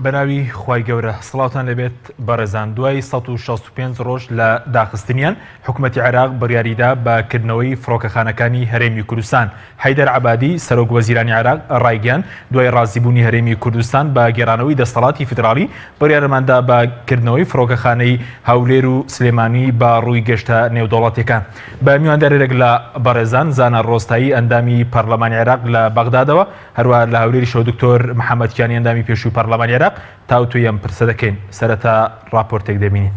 بەناوی خوای گەورە سڵاوتان لێبێت بەڕێزان دوای 165 ڕۆژ لە داخستنیان حکومەتی عێراق بڕیاریدا بە کردنەوەی فڕۆکەخانەکانی هەرێمی کوردستان حەیدەر عەبادی سەرۆک وەزیرانی عێراق ڕایگەیاند دوای ڕازیبوونی هەرێمی کوردستان بە گێڕانەوەی دەستەڵاتی فیدراڵی بڕیارماندا بە کردنەوەی فڕۆکەخانەی هەولێر و سلێمانی بە ڕووی گەشتە نێودەوڵەتیەکان بە میواندارێک لە بەڕێزان زانا ڕۆستایی ئەندامی پەرلەمانی عێراق لە بەغدادەوە هەروە لە هەولێریشەوە دکتۆر محەممەد کیانی ئەندامی پێشووی پەرلەمانی عێراق تاوتوێی ئەم پرسە دەکەین سەرەتا ڕاپۆرتێک دەبینین.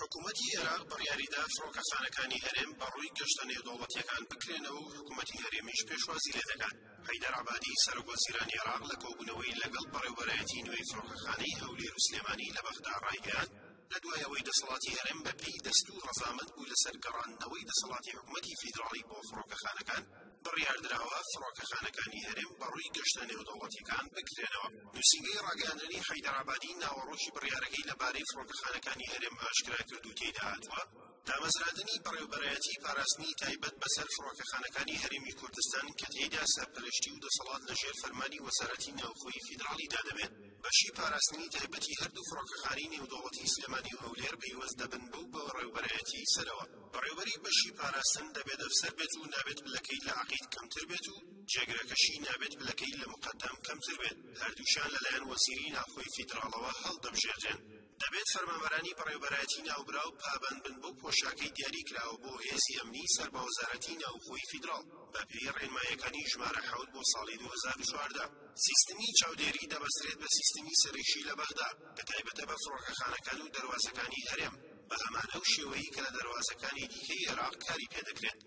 حکومەتی عێراق بڕیاریدا فڕۆکەخانەکانی هەرێم بەڕووی گەشتە نێودەوڵەتییەکان بکرێنەوە و حکومەتی هەرێمیش پێشوازی لێدەکات. حەیدەر عەبادی، سەرۆکوەزیرانی عێراق لە کۆبوونەوەی لەگەڵ بەڕێوەبەرایەتی نوێی فڕۆکەخانەی هەولێر و سلێمانی لە بەغدا ڕایگەیاند، لە دوای ئەوەی دەسەڵاتی هەرێم بەپێی دەستوور ڕەزامەند بوو لەسەر گەڕاندنەوەی دەسەڵاتی حکومەتی فیدراڵی بۆ فڕۆکەخانەکان، بڕیاردراوە فڕۆکەخانەکانی هەرێم بەڕووی گەشتە نێودەوڵەتییەکان بکرێنەوە. نووسینگەی ڕاگەیاندنی حەیدەر عەبادی ناوەڕۆکی بڕیارەکەی لەبارەی فڕۆکەخانەکانی هەرێم ئاشکرا کرد و تێیدا هاتووە، دامەزراندنی بەڕێوەبەرایەتی پاراستنی تایبەت بەسەر فڕۆکەخانەکانی هەرێمی کوردستان کە تێیدا سەرپەرشتی و دەسەڵات لەژێر فەرمانی وەزارەتی ناوخۆی فیدراڵیدا دەبێت. بەشی پاراستنی تایبەتی هەردوو فڕۆکەخانەی نێودەوڵەتی سلێمانی و هەولێر پەیوەست دەبن بەو بەڕێوەبەرایەتییەی سەرەوە. بەڕێوەبەری بەشی پاراستن دەبێت ئەفسەر بێت و نابێت پلەکەی لە عەقید کەمتر بێت و جێگرەکەشی نابێت پلەکەی لە موقەدەم کەمتر بێت، هەردووکیان لەلایەن وەزیری ناوخۆی فیدراڵەوە هەڵدەبژێردرێن. دەبێت فەرمانبەرانی بەڕێوەبەرایەتی ناوبراو پابەند بن بەو پۆشاکەی دیاری کراوە بۆ هێزی ئەمنی سەر بە وەزارەتی ناوخۆی فیدراڵ بەپێی ڕێنماییەکانی ژمارە حەوت بۆ ساڵی 2014. سیستمی چاودێری دەبەسترێت بە سیستمی سەرەکی لە بەغدا کە تایبەتە بە فڕۆکەخانەکان و دەروازەکانی هەرێم بە هەمان ئەو شێوەیەی کە لە دەروازەکانی دیکەی عێراق کاری پێدەکرێت.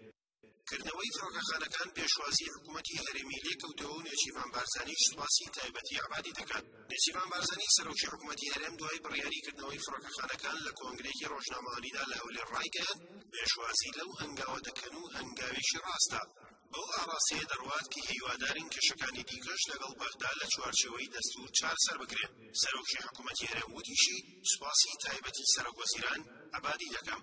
کردنەوەی فڕۆکەخانەکان پێشوازی حکوومەتی هەرێمی لێکەوتەوە و نێچیرڤان بارزانیش سوپاسی تایبەتی عەبادی دەکات. نێچیرڤان بارزانی سەرۆکی حکوومەتی هەرێم دوای بڕیاری کردنەوەی فڕۆکەخانەکان لە کۆنگرەیەکی ڕۆژنامەوانیدا لە هەولێر ڕایگەیاند، پێشوازی لەو هەنگاوە دەکەن و هەنگاوێکی ڕاستە بەو ئاڕاستەیە دەڕوات کە هیوادارین کێشەکانی دیکەش لەگەڵ بەغدا لە چوارچێوەی دەستوور چارەسەر بکرێن. سەرۆکی حکوومەتی هەرێم وتیشی، سوپاسی تایبەتی سەرۆکوەزیران عەبادی دەکەم.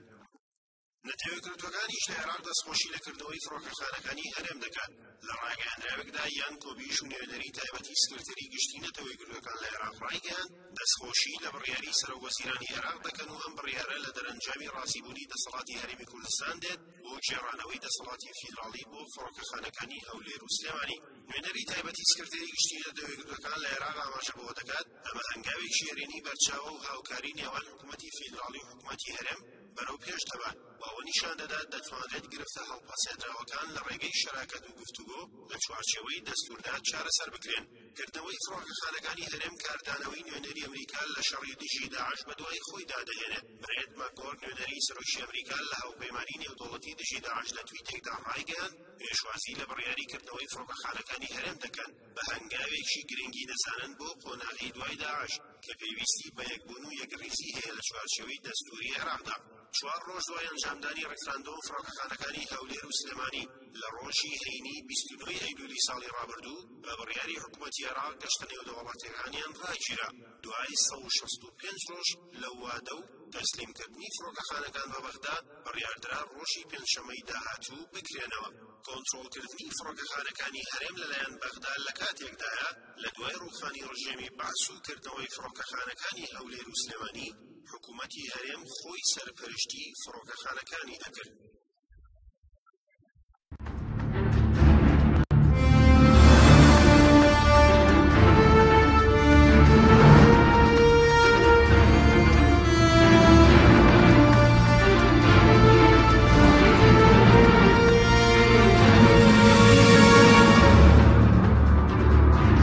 نەتەوەیەکگرتووەکانیش لە عێراق دەستخۆشی لە کردنەوەی فڕۆکەخانەکانی هەرێم دەکات. لە ڕاگەیاندراوێکدا یان کۆبیش و نوێنەری تایبەتی سکرتێری گشتی نەتەوەیەکگرتووەکان لە عێراق ڕایگەیاند، دەستخۆشی لە بڕیاری سەرۆکوەزیرانی عێراق دەکەن و ئەم بڕیارە لە دەرەنجامی ڕازیبوونی دەسەڵاتی هەرێمی کوردستان دێت بۆ گێڕانەوەی دەسەڵاتی فیدراڵی بۆ فڕۆکەخانەکانی هەولێر و سلێمانی. نوێنەری تایبەتی سکرتێری گشتی نەتەوەیەکگرتووەکان لە عێراق ئاماژە بەوە دەکات، ئەمە هەنگاوێکی ئەرێنی بەرچاوە و هاوکاری نێوان حکوومەتی فیدراڵی و حکوومەتی هەرێم بەرەو پێش دەبات و ئەوە نیشان دەدات دەتوانرێت گرفتە هەڵپەسێردراوەکان لە ڕێگەی شەراکەت و گفتوگۆ لە چوارچێوەی دەستووردا چارەسەر بکرێن. کردنەوەی فڕۆکەخانەکانی هەرێم کاردانەوەی نوێنەری ئەمریکا لە شەڕی دژی داعش بەدوای خۆیدا دەهێنێت. برێت ماکگۆرک نوێنەری سەرۆکی ئەمریکا لە هاوپەیمانی نێودەوڵەتی دژی داعش لە تویتێکدا ڕایگەیاند، پێشوازی لە بڕیاری کردنەوەی فڕۆکەخانەکانی هەرێم دەکەن، بە هەنگاوێکی گرنگی دەزانن بۆ قۆناغی دوای داعش. کە پێویستی بە یەکبوون و یەکڕیزی هەیە لە چوارچێوەی دەستووری عێراقدا. چوار ڕۆژ دوای ئەنجامدانی ڕیفراندۆم فڕۆکەخانەکانی هەولێر و سلێمانی لە ڕۆژی هەینی 29 ئەیلولی ساڵی ڕابردوو بە بڕیاری حکوومەتی عێراق گەشتە نێودەوڵەتییەکانیان ڕاگیرا دوای 165 ڕۆژ لەو وادە و تەسلیمکردنی فڕۆکەخانەکان بە بەغدا بڕیاردرا ڕۆژی پێنجشەممەی داهاتوو بکرێنەوە. کۆنترۆڵکردنی فڕۆکەخانەکانی هەرێم لەلایەن بەغدا لە کاتێکدایە لە دوای ڕووخانی ڕژێمی بەعس و کردنەوەی فڕۆکەخانەکانی هەولێر و سلێمانی، حکوومەتی هەرێم خۆی سەرپەرشتی فڕۆکەخانەکانی دەکرد.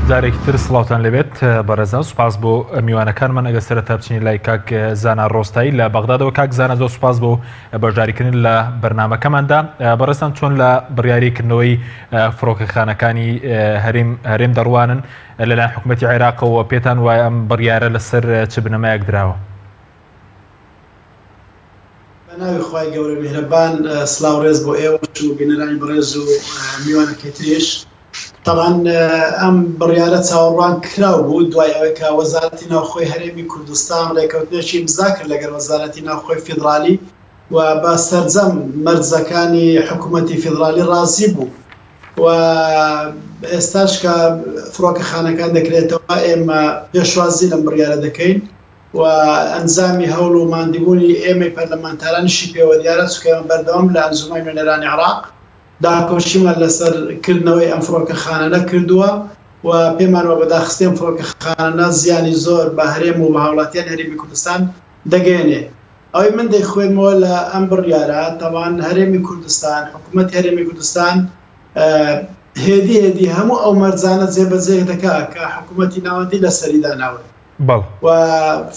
جارێکی تر سڵاوتان لێبێت بەڕێزان سوپاس بۆ میوانەکانمان ئەگە سەرەتا بچین لای کاک زانا ڕۆستایی لە بەغدادەوە کاک زانا زۆر سوپاس بۆ بەشداریکردن لە بەرنمەکەماندا بەڕێزان چۆن لە بڕیاری کردنەوەی فڕۆکەخانەکانی هەرێم هەرێم دەڕوانن لەلایەن حکوومەتی عێراقەوە پێتان وایە ئەم بڕیارە لەسەر چ بنەمایەک دراوە؟ بە ناوی خوای گەورە میهرەبان سلاو ڕێز بۆ ئێوەش و بینەرانی بەڕێز و میوانەکەی تریش تەبعەن ئەم بڕیارە چاوەڕوان کراو بوو دوای ئەوەی کە وەزارەتی ناوخۆی هەرێمی کوردستان ڕێکەوتنێکی ئیمزا کرد لەگەر وەزارەتی ناوخۆی فیدرالی و بە سەرجەم مەرجەکانی حکوومەتی فیدرالی ڕازی بوو. و ئێستاش کە فڕۆکەخانەکان دەکرێتەوە ئێمە پێشوازی لەم بڕیارە دەکەین و ئەنجامی هەوڵ و ماندیبوونی ئێمەی پەرلەمانتارانیشی پێوە دیارە، چونکە ئێمە بەردەوام لە ئەنجومەنی نوێنەرانی عێراق داکۆکیمان لەسەر کردنەوەی ئەم فڕۆکەخانانە کردووە و پێمان وابە داخستنی ئەم فڕۆکەخانانە زیانی زۆر بە هەرێم و بە هاوڵاتیانی هەرێمی کوردستان دەگەیەنێ. ئەوەی من دەیخوێنمەوە لە ئەم بڕیارە، تاوان هەرێمی کوردستان، حکوومەتی هەرێمی کوردستان هێدی هێدی هەموو ئەو مەرجانە جێبەجێ دەکا کە حکوومەتی ناوەندی لەسەری داناون. و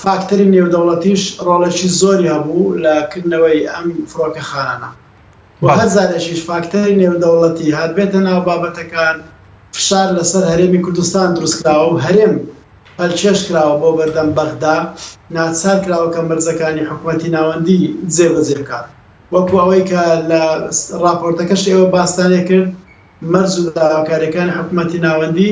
فاکتەری نێودەوڵەتیش ڕۆڵێکی زۆری هەبوو لە کردنەوەی ئەم فڕۆکەخانانە. و هەر جارێکیش فاکتەری نێودەوڵەتی هاتبێتە ناو بابەتەکان، فشار لەسەر هەرێمی کوردستان دروستکراوە و هەرێم پەلکێش کراوە بۆ بەردەم بەغدا، ناچار کراوە کە مەرجەکانی حکومەتی ناوەندی جێبەجێ بکات. وەکو ئەوەی کە لە ڕاپۆرتەکەش ئێوە باستان لێکرد، مەرج و داواکارییەکانی حکومەتی ناوەندی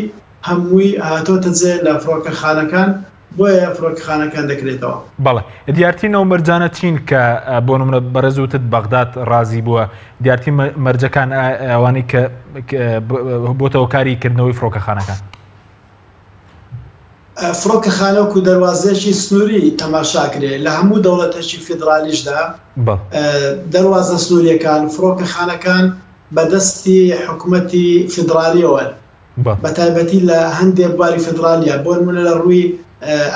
هەمووی هاتۆتە جێ لە فڕۆکەخانەکان، بۆیە فڕۆکەخانەکان دەکرێتەوە. بەڵێ دیارترین ئەو مەرجانە چین کە بۆ نمونە بەڕێز وتت بەغداد ڕازی بووە، دیارترین مەرجەکان ئەوانەی کە بۆتە هۆکاری کردنەوەی فڕۆکەخانەکان؟ فڕۆکەخانە وەکو دەروازەیەکی سنووری تەماشا کرێ، لە هەموو دەوڵەتێکی فیدرالیشدا دەروازە سنوورییەکان، فڕۆکەخانەکان بە دەستی حکومەتی فیدرالییەوەن، بە تایبەتی لە هەندێ بواری فیدرالییە، بۆ نموونە لە ڕووی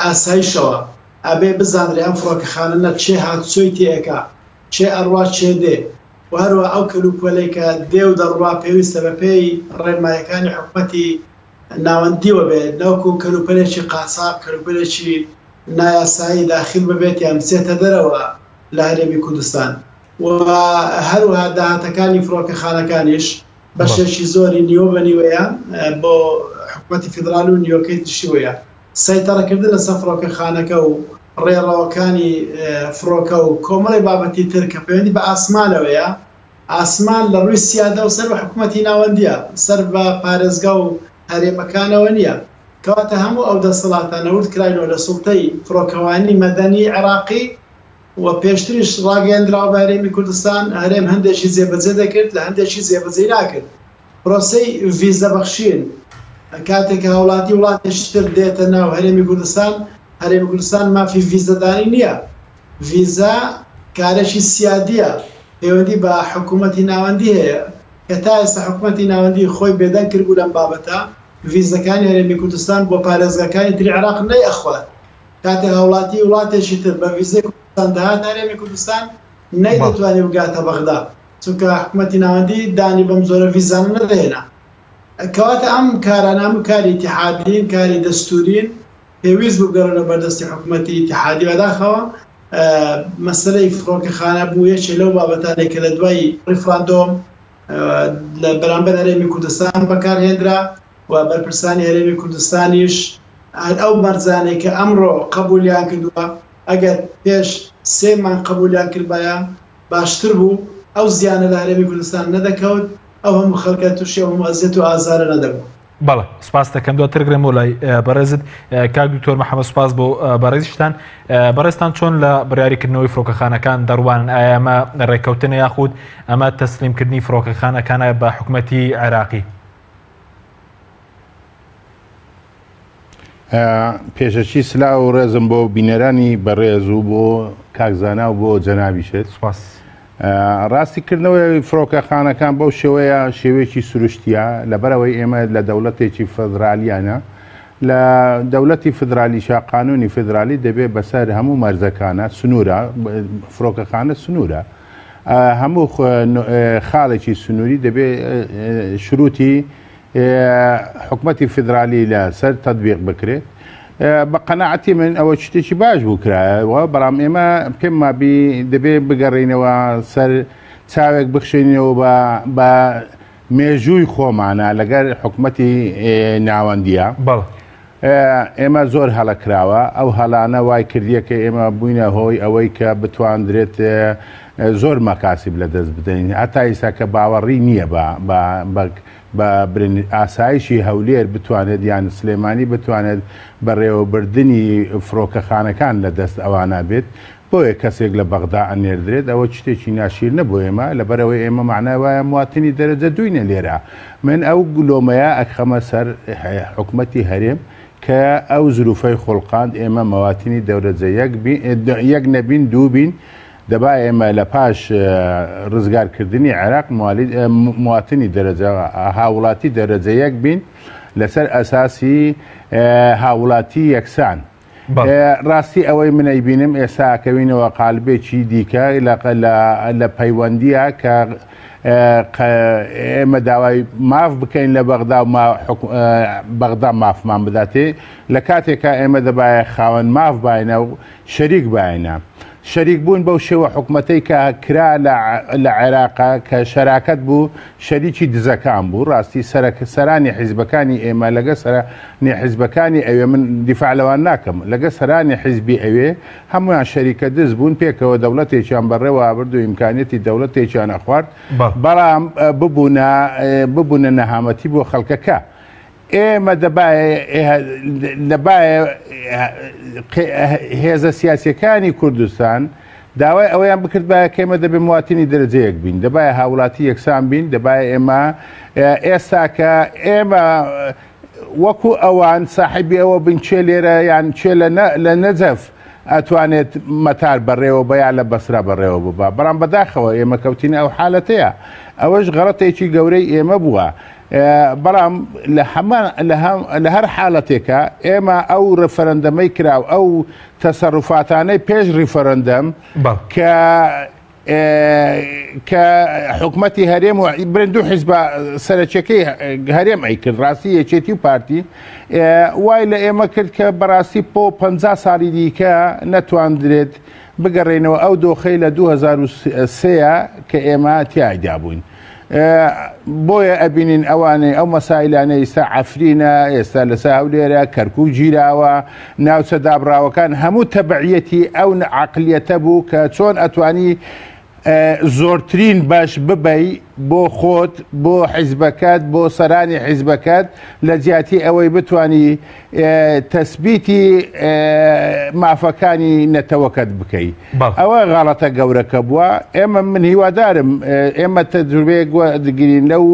ئاسایشەوە ئەبێ بزانرێ ئەم فڕۆکەخانەنە کێ هاتوچۆی تێ ئەکا، کێ ئەڕوا کێ دێ و هەروەها ئەو کەلوپەلەی کە دێ و دەڕوا پێویستە بە پێی ڕێنماییەکانی حکومەتی ناوەندیەوە بێت نەوەکو کەلوپەلێکی قاچاغ، کەلوپەلێکی نایاسایی داخیل ببێت یان بچێتە دەرەوە لە هەرێمی کوردستان و هەروەها داهاتەکانی فڕۆکەخانەکانیش بەشێکی زۆری نیوە بە نیوەیە بۆ حکومەتی فیدراڵی و نیوەکەی تریشی بۆیە. سەیتەڕەکردن لەسەر فڕۆکەخانەکە و ڕێڕەوەکانی فڕۆکە و کۆمەڵێک بابەتی تر کە پەیوەندی بە ئاسمانەوەیە، ئاسمان لە ڕووی سیادەوە سەر بە حکومەتی ناوەندییە، سەر بە پارێزگا و هەرێمەکانەوە نییە. کەواتە هەموو ئەو دەسەڵاتانە ورد کراینەوە لە سوڵتەی فڕۆکەوانی مەدەنی عێراقی و پێشتریش ڕاگەیەندراوە بە هەرێمی کوردستان، هەرێم هەندێکی جێبەجێ دەکرد، لە هەندێکی جێبەجێی ناکرد. پرۆسەی ڤیزە بەخشین، کاتێک کە هاوڵاتی وڵاتێکی تر دێتە ناو هەرێمی کوردستان، هەرێمی کوردستان مافی ڤیزەدانی نییە. ڤیزە کارێکی سیادییە، پەیوەندی بە حکوومەتی ناوەندی هەیە، کە تا ئێستا حکوومەتی ناوەندی خۆی بێدەنگ کردبوو لەم بابەتە، ڤیزەکانی هەرێمی کوردستان بۆ پارێزگاکانی تری عێراق نەیئەخوارد. کاتێک هاوڵاتی وڵاتێکی تر بە ڤیزەی کوردستان دەهاتە هەرێمی کوردستان، نەیدەتوانی بگاتە بەغدا، چونکە حکومەتی ناوەندی دانی بەم جۆرە ڤیزانە نەدەهێنا. کەواتە ئەم کارانە هەموو کاری ئیتیحادین، کاری دەستوورین، پێویست بوو بگەڕێنەوە بەردەستی حکومەتی ئیتیحادی. بەداخەوە مەسەلەی فڕۆکەخانە بوو یەکێ لەو بابەتانەی کە لە دوای ڕیفراندۆم لە بەرامبەر هەرێمی کوردستان بەکارهێنرا و بەرپرسانی هەرێمی کوردستانیش هەر ئەو مەرجانەی کە ئەمڕۆ قەبوولیان کردووە ئەگەر پێش سێ مانگ قەبوولیان کردبایە باشتر بوو، ئەو زیانە لە هەرێمی کوردستان نەدەکەوت، ئەو هەموو خەڵکە تووشی ئەو هەموو ئەزیەت و ئازارە نەدەبوو. بەڵێ سپاست دەکەم دواتر گرێمەوە لای بەڕێزت کاک دکتۆر محەممەد سپاس بۆ بەڕێزیشتان بەڕێزتان چۆن لە بڕیاری کردنەوەی فڕۆکەخانەکان دەڕوانن ئایا ئەمە ڕێککەوتنە یاخود ئەمە تەسلیمکردنی فڕۆکەخانەکانە بە حکومەتی عێراقی؟ پێشەکی سلاو و ڕێزم بۆ بینەرانی بەڕێز و بۆ کاک زانا و بۆ جەنابیشت. سپاس. ڕاستی کردنەوەی فڕۆکەخانەکان بەو شێوەیە شێوەیەکی سروشتیە لەبەرەوەی ئێمە لە دەوڵەتێکی فدرالیانە لە دەولەتی فدرالیشا قانونی فدرالی دەبێت بەسەر هەموو مەرزەکانە سنوورە فڕۆکەخانە سنوورە هەموو خاڵێکی سنووری دەبێت شروتی حکومەتی فیدرالی لە سەر تەتبیق بکرێت بە قەناعەتی من ئەوە شتێکی باش بوو کرایەوە بەڵام ئێمە پێم مابی دەبێ بگەڕینەوە سەر چاوێک بخشێنەوە بە بە مێژووی خۆمانە لەگەر حکومەتی ناوەندیە بەڵێ ئێمە زۆر هەڵە کراوە ئەو هەڵانە وای کردیە کە ئێمە بووینە هۆی ئەوەی کە بتواندرێت زۆر مەکاسیب لە دەست بدەین هەتا ئیسا کە باوەڕی نییە بە بە بە برن ئاسایشی هەولێر بتوانێت یان سلێمانی بتوانێت بەڕێوەبردنی فڕۆکەخانەکان لە دەست ئەوانە بێت. بۆیە کەسێک لە بەغدا ئەنێردرێت ئەوە شتێکی ناشیرنە بۆ ئێمە لەبەرئەوەی ئێمە مەعنای وایە مواتنی دەرەجە دووینە لێرە من ئەو لۆمەیە ئەخەمە سەر حکومەتی هەرێم کە ئەو زروفەی خوڵقاند ئێمە مەواتنی دەورەجە یەک بین یەک نەبین دوو بین دەبا ئێمە لە پاش ڕزگارکردنی عێراق مواتنی دەرەجە هاوڵاتی دەرەجە یەک بین لەسەر ئەساسی هاوڵاتی یەکسان. ڕاستی ئەوەی من ئەیبینم ئێستا ئەکەوینەوە قالبێکی دیکە لە پەیوەندیە کە ئێمە داوای ماف بکەین لە بەغدا و بەغدا مافمان بداتێ لە کاتێکا ئێمە دەبایە خاوەن ماف باینە و شەریک باینە. شەریک بوون بەو شێوە حکومەتەی کە کرا لە عێراقا کە شەراکەت بوو شەریکی دزەکان بوو ڕاستی سەرەک سەرانی حیزبەکانی ئێمە لەگە سەرانی حیزبەکانی ئەوێ من دیفاع لەوان ناکەم لەگە سەرانی حیزبی ئەوێ هەموویان شەریکە دز بوون پێکەوە دەوڵەتێکیان بەڕێوە ئەبرد و ئیمکانیەتی دەوڵەتێکیان ئەخوارد بەڵام ببوونە ببوونە نەهامەتی بۆ خەڵکەکە ئێمە دەبایە هێزە سیاسیەکانی کوردستان داوای ئەوەیان بکردبایە کە ئێمە دەبێ مواتینی دەرەجە یەک بین، دەبایە هاوڵاتی یەکسان بین، دەبایە ئێمە ئێستا کە ئێمە وەکو ئەوان ساحبی ئەوە بین کێ لێرە یان کێ لە نەجەف ئەتوانێت مەتار بەڕێوە بە یا لە بەسرا بەڕێوە ببا، بەڵام بەداخەوە ئێمە کەوتینە ئەو حالەتەیە. ئەوەش غەڵەتێکی گەورەی ئێمە بووە. بەڵام لە هەمان لە هەر حاڵەتێکا ئێمە ئەو ڕێفەرەندەمەی کرا و ئەو تەسەروفاتانەی پێش ڕیفەرەندەم کە کە حکومەتی هەرێم و برن دوو حیزبە سەرەکیەکەی هەرێم ئەیکرد ڕاستی یەکێتی و پارتی وای لە ئێمە کرد کە بەڕاستی بۆ پ ساڵی دیکە نەتواندرێت بگەڕێنەوە ئەو دۆخەی لە 2023 کە ئێمە تیایدا بووین. بۆیە ئەبینین ئەوانەی ئەو مەسایلانە ئیستا عەفرینە ئێستا لەسە هەولێرە کەرکک گیراوە ناوچە دابراوەکان هەموو تەبعیەتی ئەو عقلیەتە بوو کە چۆن ئەتوانی زۆرترین بەش ببەی بۆ خۆت بۆ حیزبەکەت بۆ سەرانی حیزبەکەت لە جیاتی ئەوەی بتانی تەسبیتی مافەکانی نەتەوەکەت بکەی. ئەوە غەڵەتە گەورەکە بووە ئێمە من هیوادارم ئێمە تەجروبەیەک وەرگرین لەو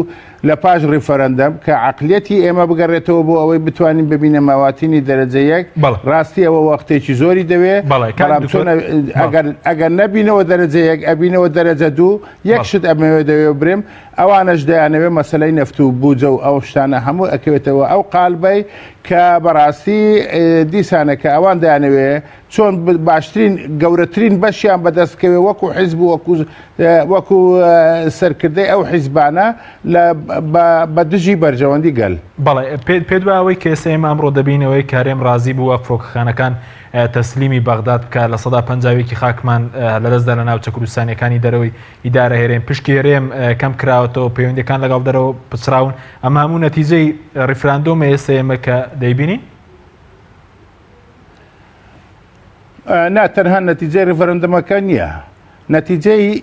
لە پاش ڕیفەرەندەم کە عەقلیەتی ئێمە بگەڕێتەوە بۆ ئەوەی بتوانین ببینە ماواتینی دەرەجە یەک ڕاستی ئەوە وەختێکی زۆری دەوێ بەڵام چۆن ئەگەر ئەگەر نەبینەوە دەرەجە یەک ئەبینەوە دەرەجە دوو یەک شت ئەمەوێ دەوێ برێم ئەوانەش دەیانەوێ مەسەلەی نەفت و بوجە و ئەو شتانە هەموو ئەکەوێتەوە ئەو قالبەی کە بەڕاستی دیسانە کە ئەوان دەیانەوێ چۆن باشترین گەورەترین بەشیان بەدەست کەوێ وەکو حیزب و وەکو وەکو سەرکردەی ئەو حیزبانە لە بە دژی بەرژەوەندی گەل. بەڵێ پێت وایە ئەوەی کە ئێستا ئێمە ئەمڕۆ دەبینەوەی کە هەرێم ڕازی بووە فڕۆکەخانەکان تەسلیمی بەغداد بکات 51% خاکمان لەدەستدا لە ناوچە کوردستانیەکانی دەرەوەی ئیدارە هەرێم پشکی هەرێم کەم کراوەتەوە پەیوەندەکان لەگەڵ دەرەوە پچراون ئەمە هەموو نەتیجەی ڕیفراندۆمە ئێستا ئێمە کە دەیبینین؟ نا تەنها نەتیجەی ڕیفەرەندەمەکە نییە نەتیجەی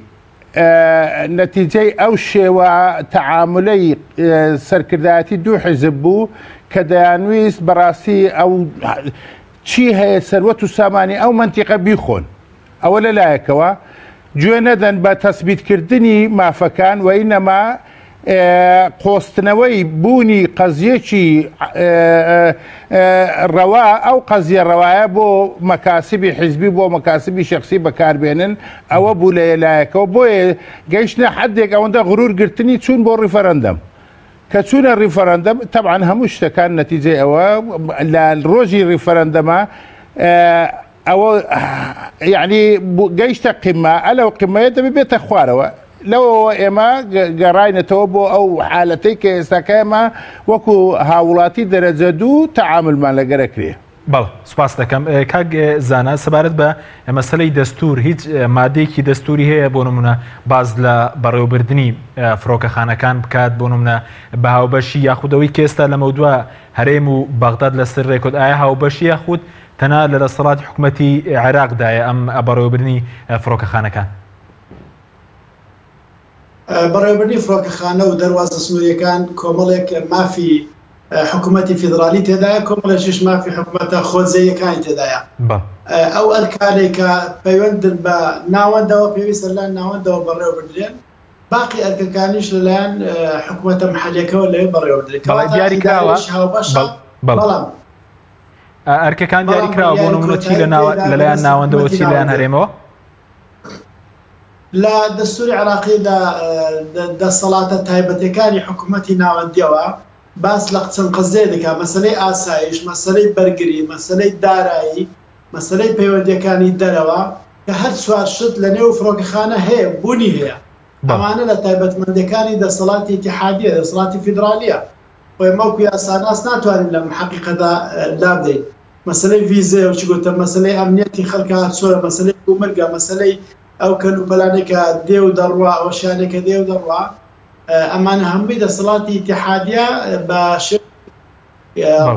نەتیجەی ئەو شێوە تەعاملەی سەرکردایەتی دوو حیزب بوو کە دەیانویست بەڕاستی ئەو چی هەیە سەروەت و سامانی ئەو منتیقە بیخۆن ئەوە لە لایەکەوە گوێ نەدەن بە تەسبیتکردنی مافەکان و ئینەما قۆستنەوەی بوونی قەزیەکی ڕەوا ئەو قەزیە ڕەوایە بۆ مەکاسبی حیزبی بۆ مەکاسبی شخصی بەکاربێنن ئەوە بوو لە لایەکەوە بۆیە گەیشتە حدێک ئەوەندە غرور گرتنی چوون بۆ ڕیفەرەندەم کە چوونە ڕیفەرەندەم تەبعەن هەموو شتەکان نەتیجەی ئەوە لە ڕۆژی ڕیفەرەندەمە ئەوە یعنی گەیشتە قیمە ئەلەو قیمەیە دەبێ بێتە خوارەوە لەوەوە ئێمە گەڕاینەتەوە بۆ ئەو حالەتەی کە ئێستاکە ئێمە وەکو هاوڵاتی دەرەجە دوو تەعاملمان لەگەرە کرێ. بەڵێ سوپاست دەکەم کاک زانا سەبارەت بە مەسەلەی دەستور هیچ مادەیەکی دەستوری هەیە بۆ نمونە باز لە بەڕێوەبردنی فڕۆکەخانەکان بکات بۆ نمونە بە هاوبەشی یاخودەوەی کێستا لەمەودوا هەرێم و بەغداد لەسەر ڕێکوت ئایا هاوبەشی یاخود تەنها لە دەسەڵاتی حکومەتی عێراقدایە ئەم بەڕێوەبردنی فڕۆکەخانەکان؟ بەڕێوەبردنی فڕۆکەخانە و دەروازە سنوورییەکان کۆمەڵێک مافی حکوومەتی فیدرالی تێدایە، کۆمەڵێکیش مافی حکوومەتە خۆجێیەکانی تێدایە. ئەو ئەرکانەی کە پەیوەندن بە ناوەندەوە پێویستە لەلایەن ناوەندەوە بەڕێوە بدرێن، باقی ئەرکەکانیش لەلایەن حکومەتە محەلیەکەوە لەوێ بەڕێوە بدرێن. بەڵێ کەواتە دیاری کراوە ئیدارەیەکی هاوبەشە، بەڵێ بەڵام ئەرکەکان دیاری بەڵام کراوە بۆ بڕیاری نمونە چی کۆتایی لە ناوە پێدا لەلایەن بەدەست ناوەندەوە حکومەتی چی لەلایەن ناوەندیە. هەرێمەوە؟ لە دەستوری عێراقیدا دەسەڵاتە تایبەتەکانی حکومەتی ناوەندیەوە باس لە چەند قەزیەیەک دەکات، مەسەلەی ئاسایش، مەسەلەی بەرگری، مەسەلەی دارایی، مەسەلەی پەیوەندییەکانی دەرەوە، کە هەر چوار شت لە نێو فڕۆکەخانە هەیە، بوونی هەیە. ئەمانە لە تایبەتمەندییەکانی دەسەڵاتی ئیتیحادییە، دەسەڵاتی فیدراڵییە. خۆ ئێمە وەکو یاساناس ناتوانین لەم حەقیقەتە لابدەین. مەسەلەی ڤیزەیە وەکی گوتم، مەسەلەی ئەمنیەتی خەڵکە چۆنە، مەسەلەی گومرگە، مەسەلەی ئەو کەلوپەلانەی کە دێ و دەڕوا، ئەو شیانەی کە دێ و دەڕوا، ئەمانە هەمووی دەسەڵاتی ئیتیحادیە بە شێوەیەکی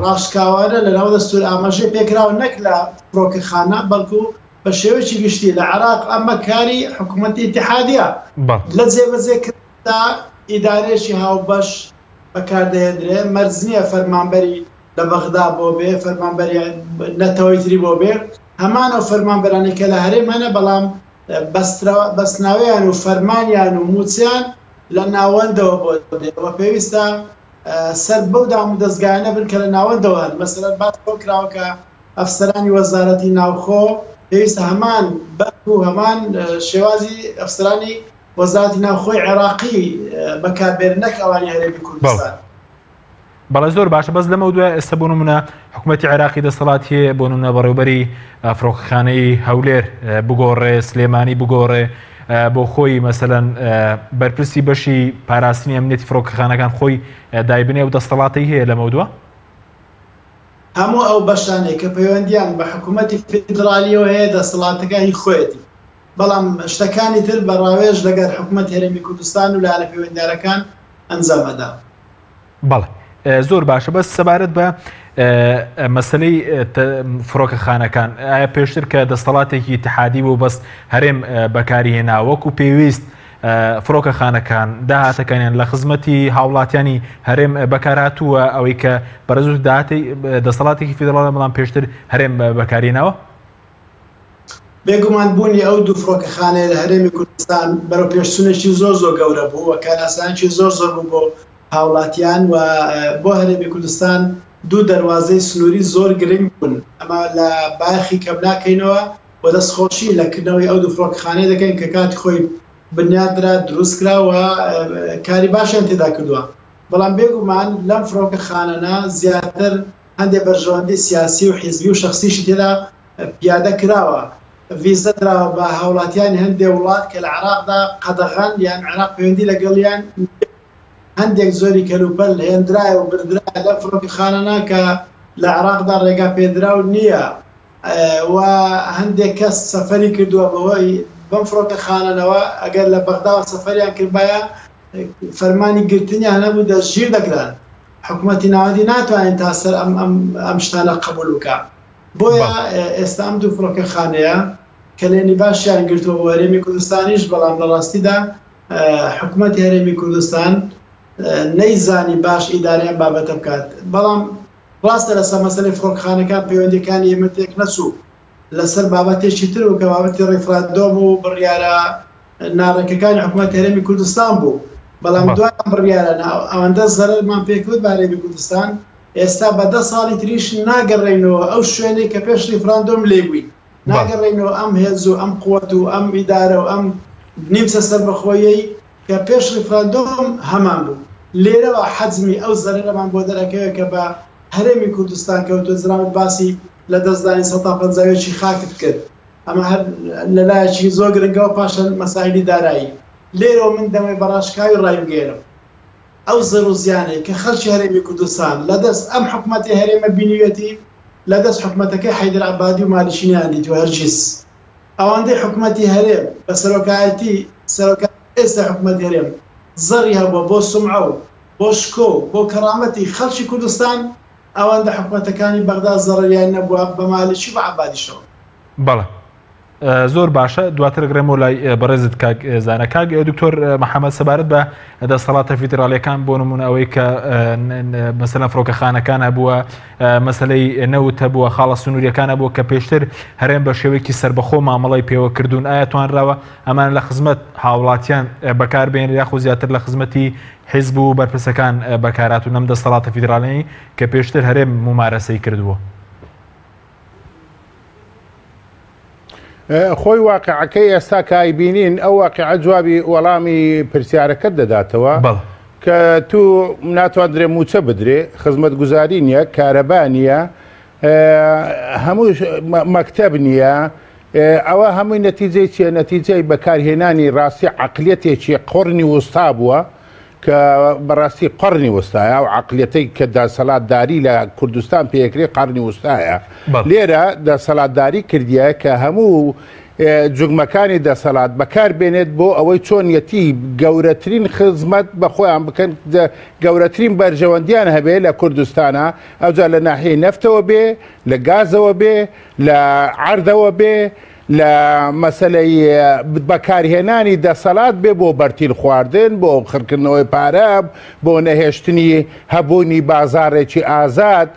ڕاشکاوانە لە ناو دەستور ئاماژەی پێکراوە نەک لە فڕۆکەخانە بەڵکو بە شێوەیەکی گشتی لە عێراق ئەمە کاری حکوومەتی ئیتیحادیە لە جێبەجێکردندا ئیدارەیەکی هاوبەش بەکاردەهێندرێ مەرج نییە فەرمانبەری لە بەغدا بۆ بێ فەرمانبەری نەتەوەی تری بۆ بێ هەمان ئەو فەرمانبەرانەی کە لە هەرێم هەنە بەڵام بەستراوەیان و فەرمانیان و مووچەیان لە ناوەندەوە بۆ دێ و پێویستە سەر بەو دامودەزگایانە بن کە لە ناوەندەوە هەن، مەسەلەن باس لەوە کراوە کە ئەفسەرانی وەزارەتی ناوخۆ پێویستە هەمان بەرگ و هەمان شێوازی ئەفسەرانی وەزارەتی ناوخۆی عێراقی بەکاربێنن نەک ئەوانی هەرێمی کوردستان. بەڵێ زۆر باشە بەس لەمە دوای ئێستا بۆ نمونە حکوومەتتی عێراقی دەسەڵات هەیە بۆ نمونە بەڕێوبەری فڕۆکەخانەی هەولێر بگۆڕێ سلێمانی بگۆڕێ بۆ خۆی مەسەەن بەرپرسی بەشی پاراستنی ئەمنیەتی فڕۆکەخانەکان خۆی دایبنێ و دەستەڵاتی هەیە لەمە دووە هەموو ئەو بەشانەی کە پەیوەندیان بە حکوومەتی فیدرالیەوە هەیە دەسەڵاتەکە هی خۆیەتی بەڵام شتەکانی تر بە ڕاوێژ لەگەر حکوومەت هەرێمی کوردستان و لایەنە پەیوەندیدارەکان ئەنجام ئەدا. بەڵێ زۆر باشە بەس سەبارەت بە مەسلەی فڕۆکەخانەکان ئایا پێشتر کە دەستەڵاتێکی اتحادی بوو بەس هەرێم بەکاری هێنا وەکو پێویست فڕۆکەخانەکان داهاتەکانیان لە خزمەتی هاوڵاتیانی هەرێم بەکارهاتووە ئەوەی کە بەرزوت داهاتی دەسەڵاتێکی فیدراڵە بەڵام پێشتر هەرێم بەکارینەوە بێگومان بوونی ئەو دوو فڕۆکەخانەیە لە هەرێمی کوردستان بەرەوپێشچوونێکی زۆر زۆر گەورە بوو و کارئاسانیی زۆر زۆر بوو بۆ هاوڵاتیان و بۆ هەرێمی کوردستان دوو دەروازەی سنووری زۆر گرنگ بوون، ئەمە لە بایەخی کەم ناکەینەوە و دەستخۆشی لە کردنەوەی ئەو دوو فڕۆکەخانەیە دەکەین کە کاتی خۆی بنیاتنرا، دروستکرا و کاری باشیان تێدا کردووە، بەڵام بێگومان لەم فڕۆکەخانانە زیاتر هەندێ بەرژەوەندی سیاسی و حیزبی و شەخسیشی تێدا پیادە کراوە، ڤیزە دراوە بە هاوڵاتیانی هەندێ وڵات کە لە عێراقدا قەدەغەن یان عێراق پەیوەندی لەگەڵیان نییە، هەندێک زۆری کەلوپەل هێندرایە و بردرایە لەم فڕۆکەخانانە کە لە عێراقدا ڕێگا پێدراو نییە و هەندێک کەس سەفەری کردووە بەهۆی بەم فڕۆکەخانانەوە ئەگەر لە بەغداوە سەفەریان کردبایە فەرمانی گرتنیان هەبوو دەستگیر دەکران. حکومەتی ناوەندی ناتوانێت تا سەر ئەم ئەم ئەم شتانە قبوڵ بکا بۆیە ئێستا ئەم دوو فڕۆکەخانەیە کەلێنی باشیان گرتووە بۆ هەرێمی کوردستانیش بەڵام لە ڕاستیدا حکومەتی هەرێمی کوردستان نەیزانی باش ئیدارەی ئەم بابەتە بکات بەڵام ڕاستە لەسەر مەسەلەی فڕۆکخانەکان پەیوەندیەکانی ئێمە تێک نەچوو لەسەر بابەتێکی تر و کە بابەتی ڕیفراندۆم و بڕیارە ناڕێکەکانی حکومەتی هەرێمی کوردستان بوو بەڵام دوای ئەم بڕیارە ئەوەندە زەرەرمان پێکەوت بە هەرێمی کوردستان ئێستا بە دە ساڵی تریش ناگەڕێینەوە ئەو شوێنەی کە پێش ڕیفراندۆم لێی بووین ناگەڕێینەوە ئەم هێز و ئەم قوت و ئەم ئیدارە و ئەم نیمچە سەربەخۆیەی کە پێش ڕیفراندۆم هەمان بوو لێرەوە حەجمی ئەو زەرەرەمان بۆ دەرەکەوێت کە بە هەرێمی کوردستان کەوتووە جنابت باسی لە دەستدانی 151 خاکت کرد ئەمە هەر لە لایەکی زۆر گرنگەوە پاشان مەسایلی دارایی. لێرەوە من دەمەوێت بە ڕاشکاوی ڕایبگەیەنم ئەو زەر و زیانەی کە خەڵکی هەرێمی کوردستان لە دەست ئەم حکومەتەی هەرێمە بینیویەتی لە دەست حکومەتەکەی حەیدەر عەبادی و مالیکی نەیاندیتوە هەرگیز ئەوەندەی حکومەتی هەرێم بە سەرۆکایەتی سەرۆکایەتی ئێستای حکومەتی هەرێم زەڕی هەبووە بۆ سومعە و بۆ شکۆ و بۆ کەڕامەتی خەڵکی کوردستان ئەوەندە حکومەتەکانی بەغدا زەڕەریان نەبووە بە مالیکی و بە عەبادیشەوە. بەڵێ. زۆر باشە دواتر گڕێمەوە لای بەڕێزت کاک زانە کاک دکتۆر محەممەد سەبارەت بە دەسەڵاتە فیدراالیەکان بۆ نمونە ئەوەی کە مەسەلەن فڕۆکەخانەکان هەبووە مەسلەی نەوت هەبووە خاڵە سنووریەکان هەبووە کە پێشتر هەرێم بە شێوەیەکی سربەخۆ مامەڵی پێوە کردوون ئایا توانراوە ئەمان لە خزمەت هاوڵاتیان بەکاربێن یاخو زیاتر لە خزمەتی حیزب و بەرپرسەکان بەکارات و نەم دەسەڵاتە فیدراڵی کە پێشتر هەرێم ممارەسەی کردووە. خۆی واقعەکەی ئێستا کە ئەیبینین ئەو واقعە جوابی وەڵامی پرسیارەکەت دەداتەوە کە تو ناتواندرێ موچە بدرێ خزمەتگوزاری نییە کارەبا نییە هەموو مەکتەب نییە ئەوە هەمووی نەتیجەی چیە نەتیجەی بەکارهێنانی ڕاستی عقلیەتێکی قڕنی وستا بووە کە بەڕاستی قەڕنی وستایە ئەو عەقلیەتەی کە دەسەڵاتداری لە کوردستان پێکرێ قەڕنی وستایە لێرە دەسەڵاتداری کردیە کە هەموو جوگمەکانی دەسەڵات بەکار بێنێت بۆ ئەوەی چۆنیەتی گەورەترین خزمەت بە خۆیان بکەن گەورەترین بەرژەوەندیان هەبێ لە کوردستانە ئەوجا لە ناحیەی نەفتەوە بێ لە گازەوە بێ لە عەردەوە بێ لە مەسەلەی بەکارهێنانی دەسەلات بێ بۆ بەرتیل خواردن، بۆ خڕکردنەوەی پارە، بۆ نەهێشتنی هەبوونی بازاڕێکی ئازاد،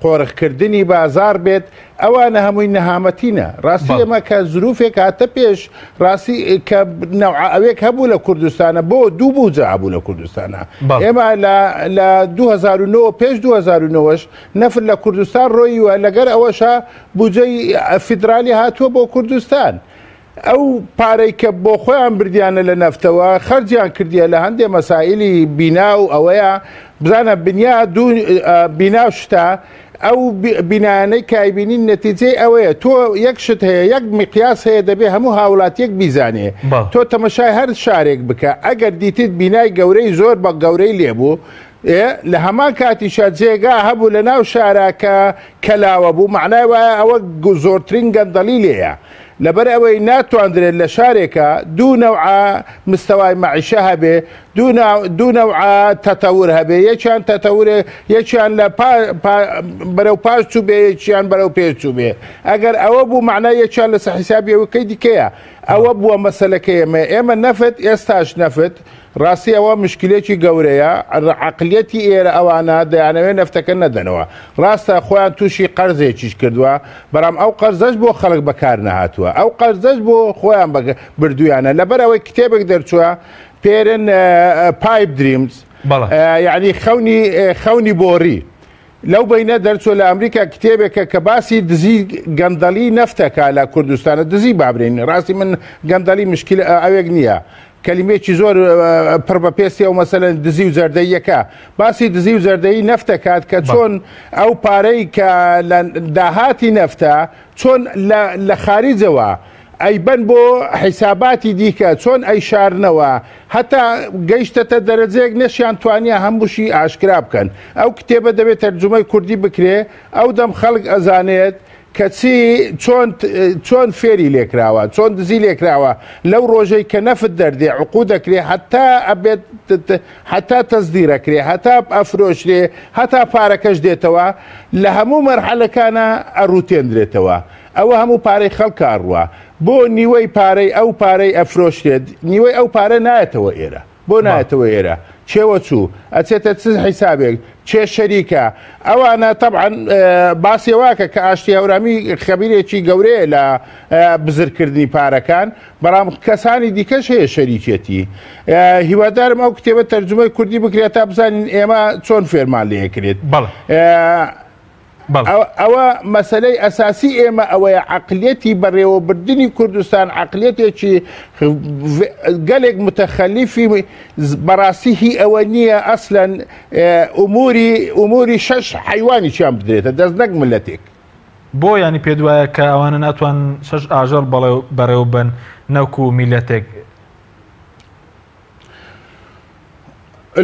قۆرخکردنی بازاڕ بێت، ئەوانە هەمووی نەهامەتینە. ڕاستی ئێمە کە زروفێک هاتە پێش، ڕاستی کە نەوعە ئەوێک هەبوو لە کوردستانە، بۆ دوو بوجە هەبوو لە کوردستانە. ئێمە لە 2009 پێش 2009ش نەفت لە کوردستان ڕۆیوە، لەگەر ئەوەشا بودجەی فیدرالی هاتووە بۆ کوردستان ئەو پارەی کە بۆ خۆیان بردیانە لە نەفتەوە خەرجیان کردیە لە هەندێ مەسائلی بینا و ئەوەیە بزانە بنیا دوو بینا و شتە ئەو بینایانەی کە ئەیبینین نەتیجەی ئەوەیە تۆ یەک شت هەیە یەک مقیاس هەیە دەبێ هەموو هاوڵاتیەک بیزانێ تۆ تەمەشای هەر شارێک بکە ئەگەر دیتت بینای گەورەی زۆر بە گەورەی لێبوو ئێ لە هەمان کاتیشا جێگا هەبوو لە ناو شارا کە کەلاوە بوو مەعنای وایە ئەوە زۆرترین گەندەڵی لێیە لەبەر ئەوەی ناتواندرێت لە شارێکا دوو نەوعە مستەوای مەعیشە هەبێ دوو نەوعە تەتەور هەبێ یەکیان تەتەورێ یەکیان لە بەرەو پاش چوو بێ یەکیان بەرەو پێش چوو بێ ئەگەر ئەوە بوو مەعنای یەکیان لەسەر حیسابی ئەوەکەی دیکەیە ئەوە بووە مەسەلەکەی ئێمە ئێمە نەفت ئێستاش نەفت ڕاستی ئەوە مشکلێکی گەورەیە عەقلیەتی ئێرە ئەوانە دەیانەوێت نەفتەکە نەدەنەوە ڕاستە خۆیان تووشی قەرزێکیش کردووە بەڵام ئەو قەرزەش بۆ خەڵک بەکار نەهاتووە ئەو قەرزەش بۆ خۆیان بردویانە لەبەر ئەوەی کتێبێک دەرچووە پێرن Pipe Dreams یعنی خەونی خەونی بۆڕی لەو بەینە دەرچوە لە ئەمریکا کتێبێکە کە باسی دزی گەندەڵی نەفتەکە لە کوردستانە دزی بابرین ڕاستی من گەندەڵی مشکل ئەوێک نییە کەلیمێکی زۆر پڕ بە پێستی ئەو مەسەلەن دزی و جەردەیەکە باسی دزی و جەردەیی نەفتەکات کە چۆن ئەو پارەی کە لە داهاتی نەفتە چۆن لە خاریجەوە ئەیبەن بۆ حیساباتی دیکە چۆن ئەیشارنەوە هەتا گەیشتەتە دەرەجەیەک نەشیان توانیە هەمووشی ئاشکرا بکەن ئەو کتێبە دەبێت تەرجومەی کوردی بکرێ ئەو دەم خەڵک ئەزانێت کەچی چۆن چۆن فێری لێکراوە چۆن دزی لێکراوە لەو ڕۆژەی کە نەفت دەردێ عقو دەکرێ هەتا ئەبێت هەتا تەزدیرەکرێ هەتا ئەفرۆشرێ هەتا پارەکەش دێتەوە لە هەموو مەرحەلەکانە ئەڕوتێندرێتەوە ئەوە هەموو پارەی خەڵکە ئەڕوا بۆ نیوەی پارەی ئەو پارەی ئەفرۆشرێت نیوەی ئەو پارە نایەتەوە ئێرە بۆ نایەتەوە ئێرە چێوە چوو ئەچێتە چ حیسابێک چێ شەریکە ئەوانە تەبعەن باسی واکە کە ئاشتی هەورامی خەبیرێکی گەورەیە لە بزرکردنی پارەکان بەڵام کەسانی دیکەش هەیە شەریکێتی هیوادارم ئەو کتێبە تەرجمەی کوردی بکرێت تا بزانین ئێمە چۆن فێرمان لێکرێت ئەوە مەسەلەی ئەساسی ئێمە ئەوەیە عەقلیەتی بەڕێوەبردنی کوردستان عەقلیەتێکی گەلێک متەخەلیفی بەڕاستی هی ئەوە نییە ئەسلەن ئوموری ئوموری شەش حیوانیشیان بدرێتە دەست نەک ملەتێک. بۆ یانی پێت وایە کە ئەوانە ناتوان شەش ئاژەڵ بەڕێوە بەن نەوکو میلەتێک؟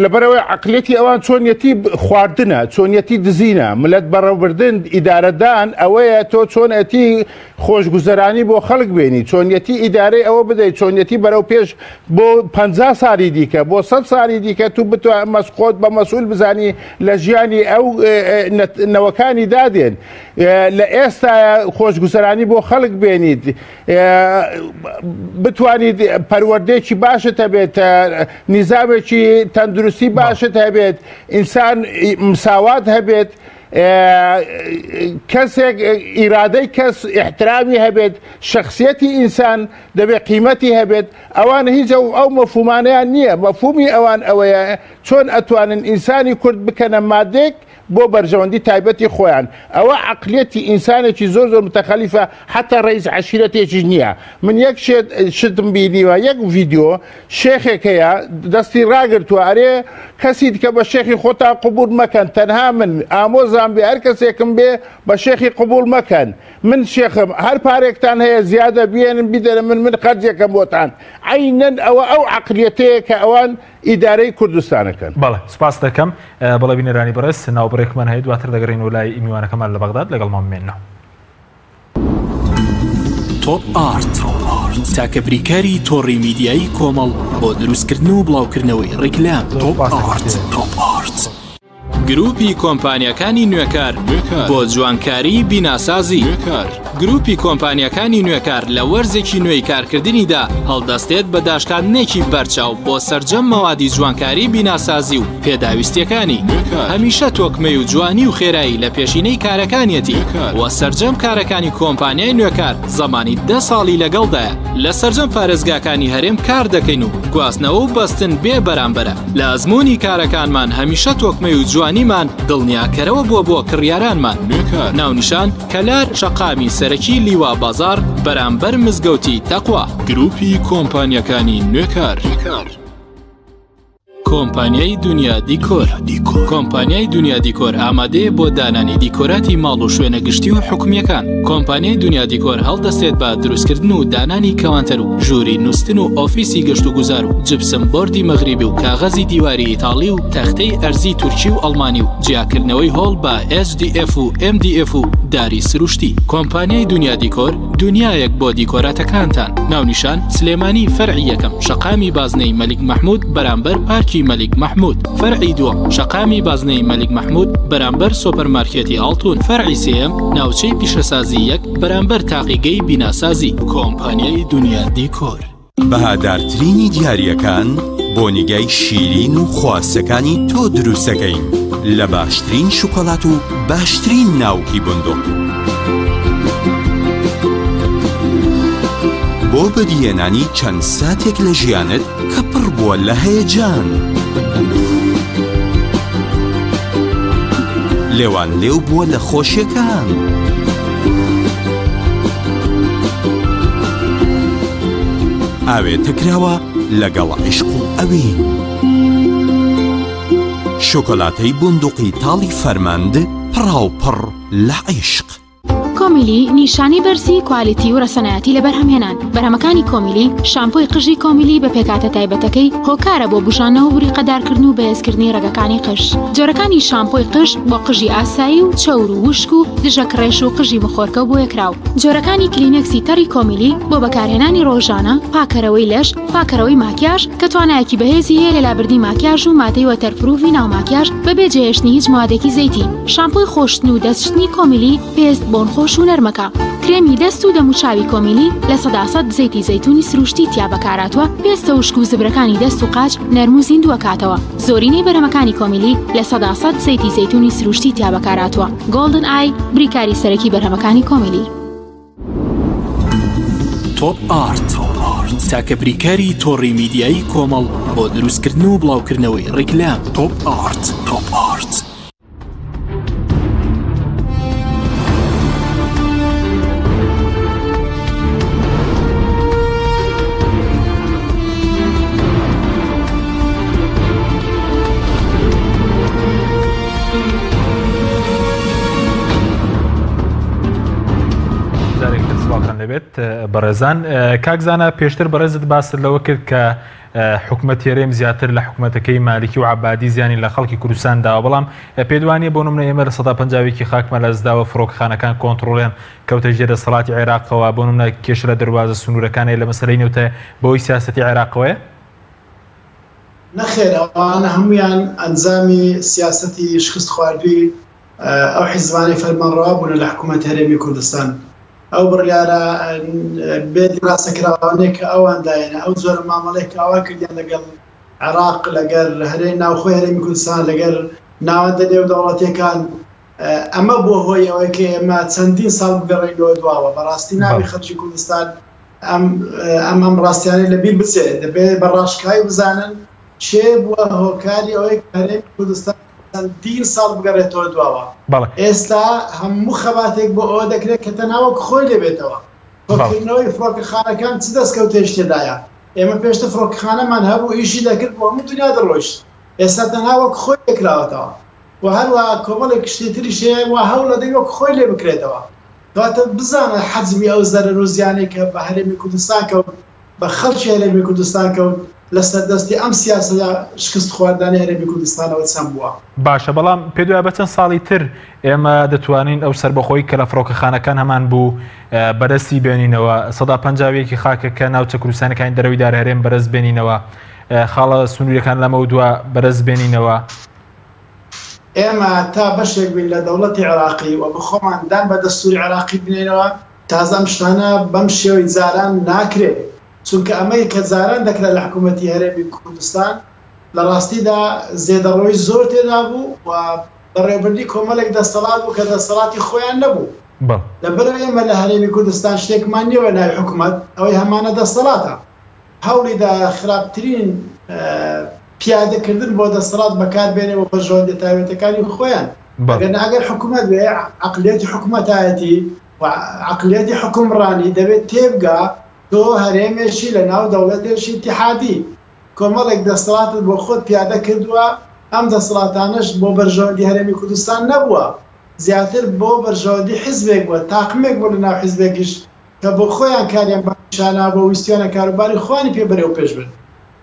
لەبەرئەوەی عەقلیەتی ئەوان چۆنیەتی خواردنە، چۆنیەتی دزینە، ملت بەڕێوبردن، ئیدارەدان ئەوەیە تۆ چۆنەتی خۆشگوزەرانی بۆ خەڵک بێنی، چۆنیەتی ئیدارەی ئەوە بدەیت، چۆنیەتی بەرەو پێش بۆ 50 ساڵی دیکە، بۆ 100 ساڵی دیکە تو بتوانیت خۆت بە مەسئول بزانی لە ژیانی ئەو نەوەکانی دادێن. لە ئێستایا خۆشگوزەرانی بۆ خەڵک بێنیت، بتوانیت پەروەردەیەکی باشت هەبێت، نیزامێکی تەندروستی باشت هەبێت، ئینسان مساوات هەبێت، کەسێک ئیرادەی کەس ئیحترامی هەبێت، شەخسیەتی ئینسان دەبێت قیمەتی هەبێت. ئەوان هیچ ئەو مەفهومانەیان نییە. مەفهومی ئەوان ئەوەیە چۆن ئەتوانن ئینسانی کورد بکەنە مادێک بۆ بەرژەوەندی تایبەتی خۆیان. ئەوە عەقلیەتی ئینسانێکی زۆر زۆر متەخەلیفە، حەتا ڕەئیس عەشیرەتێکیش نییە. من یەک شێت شتم بینیوە، یەک ڤیدیۆ شێخێک هەیە دەستی ڕاگرتووە ئەرێ کەسی دیکە بە شێخی خۆتان قبوڵ مەکەن، تەنها من ئامۆزام بێ هەر کەسێکم بێ بە شێخی قبوڵ مەکەن، من شێخم، هەر پارێکتان هەیە زیادە بیێنن بیدەنە من، من قەرزێکم بۆتان. عەینەن ئەوە ئەو عەقلیەتەیە کە ئەوان ئیدارەی کوردستانەکەن. بەڵێ سوپاست دەکەم. بەڵێ بینەرانی بەڕێز ناوبڕێکمان هەیە دواتر دەگەڕێینەوە لای میوانەکەمان لە بەغداد لەگەڵمان بمێننەوە. تۆپ ئارت تاکە بریکاری تۆڕی میدیایی کۆمەڵ بۆ دروستکردن و بڵاوکردنەوەی ڕیکلام. تۆپ ئارت. تۆپ ئارت. گروپی کۆمپانیاکانی نوێکار بۆ جوانکاری بیناسازی. گروپی کۆمپانیاکانی نوێکار لە وەرزێکی نوێی کارکردنیدا هەڵدەستێت بە داشکاندنێکی بەرچاو بۆ سەرجەم مەوادی جوانکاری بیناسازی و پێداویستیەکانی. هەمیشە تۆکمەی و جوانی و خێرایی لە پێشینەی کارەکانیەتی و سەرجەم کارەکانی کۆمپانیای نوێکار زەمانی دە ساڵی لەگەڵدایە. لە سەرجەم پارێزگاکانی هەرێم کار دەکەین و گواستنەوە و بەستن بێ بەرامبەرە. لە ئەزموونی کارەکانمان هەمیشە تۆکمەی و جوانیمان دڵنیاکەرەوە بووە بۆ کڕیارانمان. ناونیشان، کەلار شەقامی سەرەکی لیوا بازاڕ بەرامبەر مزگەوتی تەقوا. گروپی کۆمپانیاکانی نوێکار. کۆمپانیای دونیا دیکۆر. کۆمپانیای دونیا دیکۆر ئامادەیە بۆ دانانی دیکۆراتی ماڵ و شوێنە گشتی و حکومییەکان. کۆمپانیای دونیا دیکۆر هەڵدەستێت بە دروستکردن و دانانی کەوانتەر و ژووری نوستن و ئۆفیسی گەشتوگوزار و جپسم بۆردی مەغریبی و کاغەزی دیواری ئیتاڵی و تەختەی ئەرزی تورکی و ئەڵمانی و جیاکردنەوەی هۆڵ بە HDF و MDF و داری سروشتی. کۆمپانیای دونیا دیکۆر دونیایەک بۆ دیکۆراتەکانتان. ناونیشان، سلێمانی فەرعی یەکەم شەقامی بازنەی مەلیک مەحمود بەرامبەر پارکی مەلیک مەحمود. فەرعی دووەم شەقامی بازنەی مەلیک مەحمود بەرامبەر سۆپەر مارکێتی ئاڵتون. فەرعی سێیەم ناوچەی پیشەسازی یەک بەرامبەر تاقیگەی بیناسازی. کۆمپانیای دونیا دیکۆر. بەهادارترینی دیارییەکان بۆ نیگای شیرین و خواستەکانی تۆ دروستەکەین لە باشترین شوکۆلات و باشترین ناوکی بندق. بۆ بەدیهێنانی چەند ساتێک لە ژیانت کە پڕ بووە لە هەیەجان. لێوان لێو بووە لە خۆشیەکان. ئاوێتە کراوە لەگەڵ عیشق و ئەوین. شۆکۆلاتەی بوندوقی تاڵی فەرمەند پڕاوپڕ لە عیشق. کۆمیلی نیشانەی بەرزی کوالیتی و ڕەسەنایەتی لە بەرهەمهێنان. بەرهەمەکانی کۆمیلی، شامپۆی قژی کۆمیلی بە پێکهاتە تایبەتەکەی هۆکارە بۆ بوژانەوە و بریقەدارکردن و بەهێزکردنی ڕەگەکانی قژ. جۆرەکانی شامپۆی قژ بۆ قژی ئاسایی و چەور و وشک و دژە کڕێش و قژی مخۆرکە و بۆیەکراو. جۆرەکانی کلینێکسی تەڕی کۆمیلی بۆ بەکارهێنانی ڕۆژانە، پاکەرەوەی لەش، پاکەرەوەی ماکیاژ کە توانایەکی بەهێزی هەیە لە لابردنی ماکیاژ و مادەی waterproof ی ناو ماکیاژ بەبێ جێهێشتنی هیچ موادێکی زەیتی. شامپۆی خۆشتن و دەستشتنی کۆمیلی پێست بۆنخۆش و نەرمەکە. کرێمی دەست و دەموچاوی کۆمیلی 100% زەیتی زەیتونی سروشتی تیا بەکارهاتووە، پێستە وشک و زبرەکانی دەست و قاچ نەرم و زیندووەکاتەوە. زۆرینەی بەرهەمەکانی کۆمیلی 100% زەیتی زەیتونی سروشتی تیا بەکارهاتووە. گۆڵدن ئای بریکاری سەرەکی بەرهەمەکانی کۆمیلی. تۆپ ئارت تاکە بریکاری تۆڕی میدیایی کۆمەڵ بۆ دروستکردن و بڵاوکردنەوەی ڕیکلام. تۆپ ئارت. تۆپ ئارت. جارێکتر سڵاوتان لێبێت بەڕێزان کاک زانا پێشتر بەڕێزت باست لەوە کرد کە حکومەتی هەرێم زیاتر لە حکومەتەکەی مالکی و عەبادی زیانی لە خەڵکی کوردستان داوە، بەڵام پێت وانییە بۆ نمونە ئێمە 50% خاکمان لەدەستداوە، فڕۆکەخانەکان کۆنتڕۆڵیان کەوتە ژێر دەسەڵاتی عێراقەوە، بۆ نمونە کێشە لە دەروازە سنوورەکان هەیە لە مەسەلەی نەوتە بەهۆی سیاسەتی عێراقەوەیە؟ نەخێر ئەوانە هەموویان ئەنجامی سیاسەتی شکستخواردووی ئەو حیزبانەی فەرمانڕەوا بوونە لە حکوومەتی هەرێمی کوردستان. ئەو بڕیارە بێ دیراسەکراوانەی کە ئەوان دایانە، ئەو جۆرە مامەڵەی کە ئەوان کردیان لەگەڵ عێراق، لەگەر هەرێ ناوخۆی هەرێمی کوردستان، لەگەر ناوەندە نێودەوڵەتیەکان، ئەمە بووە هۆی ئەوەی کە ئێمە چەندین ساڵ بگەڕێینەوە دواوە. بەڕاستی نابێ خەڵکی کوردستان ئەم ئەم ئەم ڕاستیانەی لەبیر بچێ. دەبێ بە ڕاشکاوی بزانن کێ بووە هۆکاری ئەوەی کە هەرێمی کوردستان چەندین ساڵ بگەڕێتەوە دواوە. ئێستا هەموو خەباتێک بۆ ئەوە دەکرێت کە تەنها وەک خۆی لێ بێتەوە. کۆکردنەوەی فڕۆکەخانەکان چ دەستکەوتێکی تێدایە؟ ئێمە پێشتر فڕۆکەخانەمان هەبوو ئیشی دەکرد بۆ هەموو دنیا دەڕۆیشت. ئێستا تەنها وەک خۆی لێ کراوەتەوە. و هەروەها کۆمەڵێک شتی تریش هەیە وا هەوڵەدەین وەک خۆی لێ بکرێتەوە. کەواتە بزانە حەجمی ئەو زەرەر و زیانەی کە بە هەرێمی کوردستان کەوت، بە خەڵکی هەرێمی کوردستان کەوت لەسەر دەستی ئەم سیاسەتە شکستخواردانەی هەرێمی کوردستانەوە چەند بووە. باشە بەڵام پێت وایە بە چەند ساڵی تر ئێمە دەتوانین ئەو سەربەخۆیی کە لە فڕۆکەخانەکان هەمان بوو بەدەستی بێنینەوە، 51% خاکەکە ناوچە کوردستانەکانی دەرەوەی دار هەرێم بەرز بێنینەوە، خاڵە سنووریەکان لەمەودوا بەرز بێنینەوە؟ ئێمە تا بەشێک بین لە دەوڵەتی عێراقی و بەخۆمان دان بە دەستوری عێراقی بنێینەوە، تازە ئەم شتانە بەم شێوەی جاران ناکرێ، چونکە ئەمەی کە جاران دەکرا لە حکوومەتی هەرێمی کوردستان لە ڕاستیدا زێدەڕۆیی زۆر تێدا بوو و بەڕێوەبردنی کۆمەڵێک دەستەڵات بوو کە دەستەڵاتی خۆیان نەبوو. لەبەرئەوەی ئێمە لە هەرێمی کوردستان شتێکمان نییە بە ناوی حکوومەت، ئەوەی هەمانە دەستەڵاتە. هەوڵی دا خراپترین پیادەکردن بۆ دەسەڵات بەکار بێنێ بۆ بەرژەوەندیە تایبەتەکانی خۆیان. ئەگەر ئەگەر حکومەت بێ عەقلیەتی حکومەتایەتی و عەقلیەتی حوکمڕانی دەبێت تێبگا تۆ هەرێمێکی لە ناو دەوڵەتێکی ئیتیحادی کۆمەڵێک دەسەڵاتت بۆ خۆت پیادە کردووە ئەم دەسەڵاتانەش بۆ بەرژەوەندی هەرێمی کوردستان نەبووە زیاتر بۆ بەرژەوەندی حیزبێک بووە تاقمێک بوو لە ناو حیزبێکیش کە بۆ خۆیان کاریان بە نیشانە بۆ ویستیانە کاروباری خۆیانی پێ بەرەو پێش بن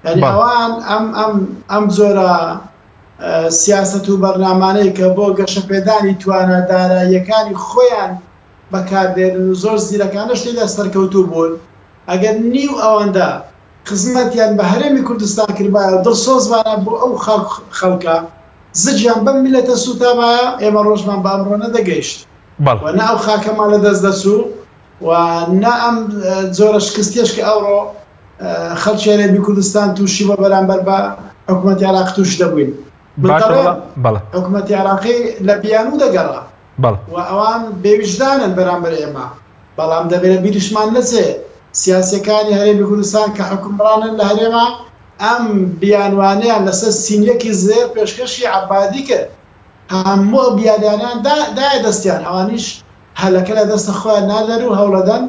یعنی ئەوان ئەم ئەم ئەم جۆرە سیاسەت و بەرنامانەی کە بۆ گەشەپێدانی توانا داراییەکانی خۆیان بەکاردێنن و زۆر زیرەکانەش تێدا سەرکەوتوو بوون ئەگەر نیو ئەوەندە خزمەتیان بە هەرێمی کوردستان کردبایە و دڵسۆزبانە بۆ ئەو خاک خەڵکە زگیان بەم میللەتە سووتابایە ئێمە ڕۆژمان بە ئەمڕۆ نەدەگەیشت. و نە ئەو خاکەمان لە دەست دەچوو و نە ئەم جۆرە شکستیەش کە ئەوڕۆ خەڵکی هەرێمی کوردستان تووشی بە بەرامبەر بە حکوومەتی عێراق تووش دەبووین. من دەڵێم حکوومەتی عێراقی لە بیانوو دەگەڕا و ئەوان بێویژدانن بەرامبەر ئێمە، بەڵام دەبێ لە بیریشمان نەچێ سیاسیەکانی هەرێمی کوردستان کە حوکمڕانن لە هەرێما ئەم بیانوانەیان لەسەر سینیەکی زێر پێشکەشی عەبادی کرد. هەموو ئەو بیانیانەیان دایە دەستیان، ئەوانیش هەلەکە لە دەستە خۆیان نادەن و هەوڵەدەن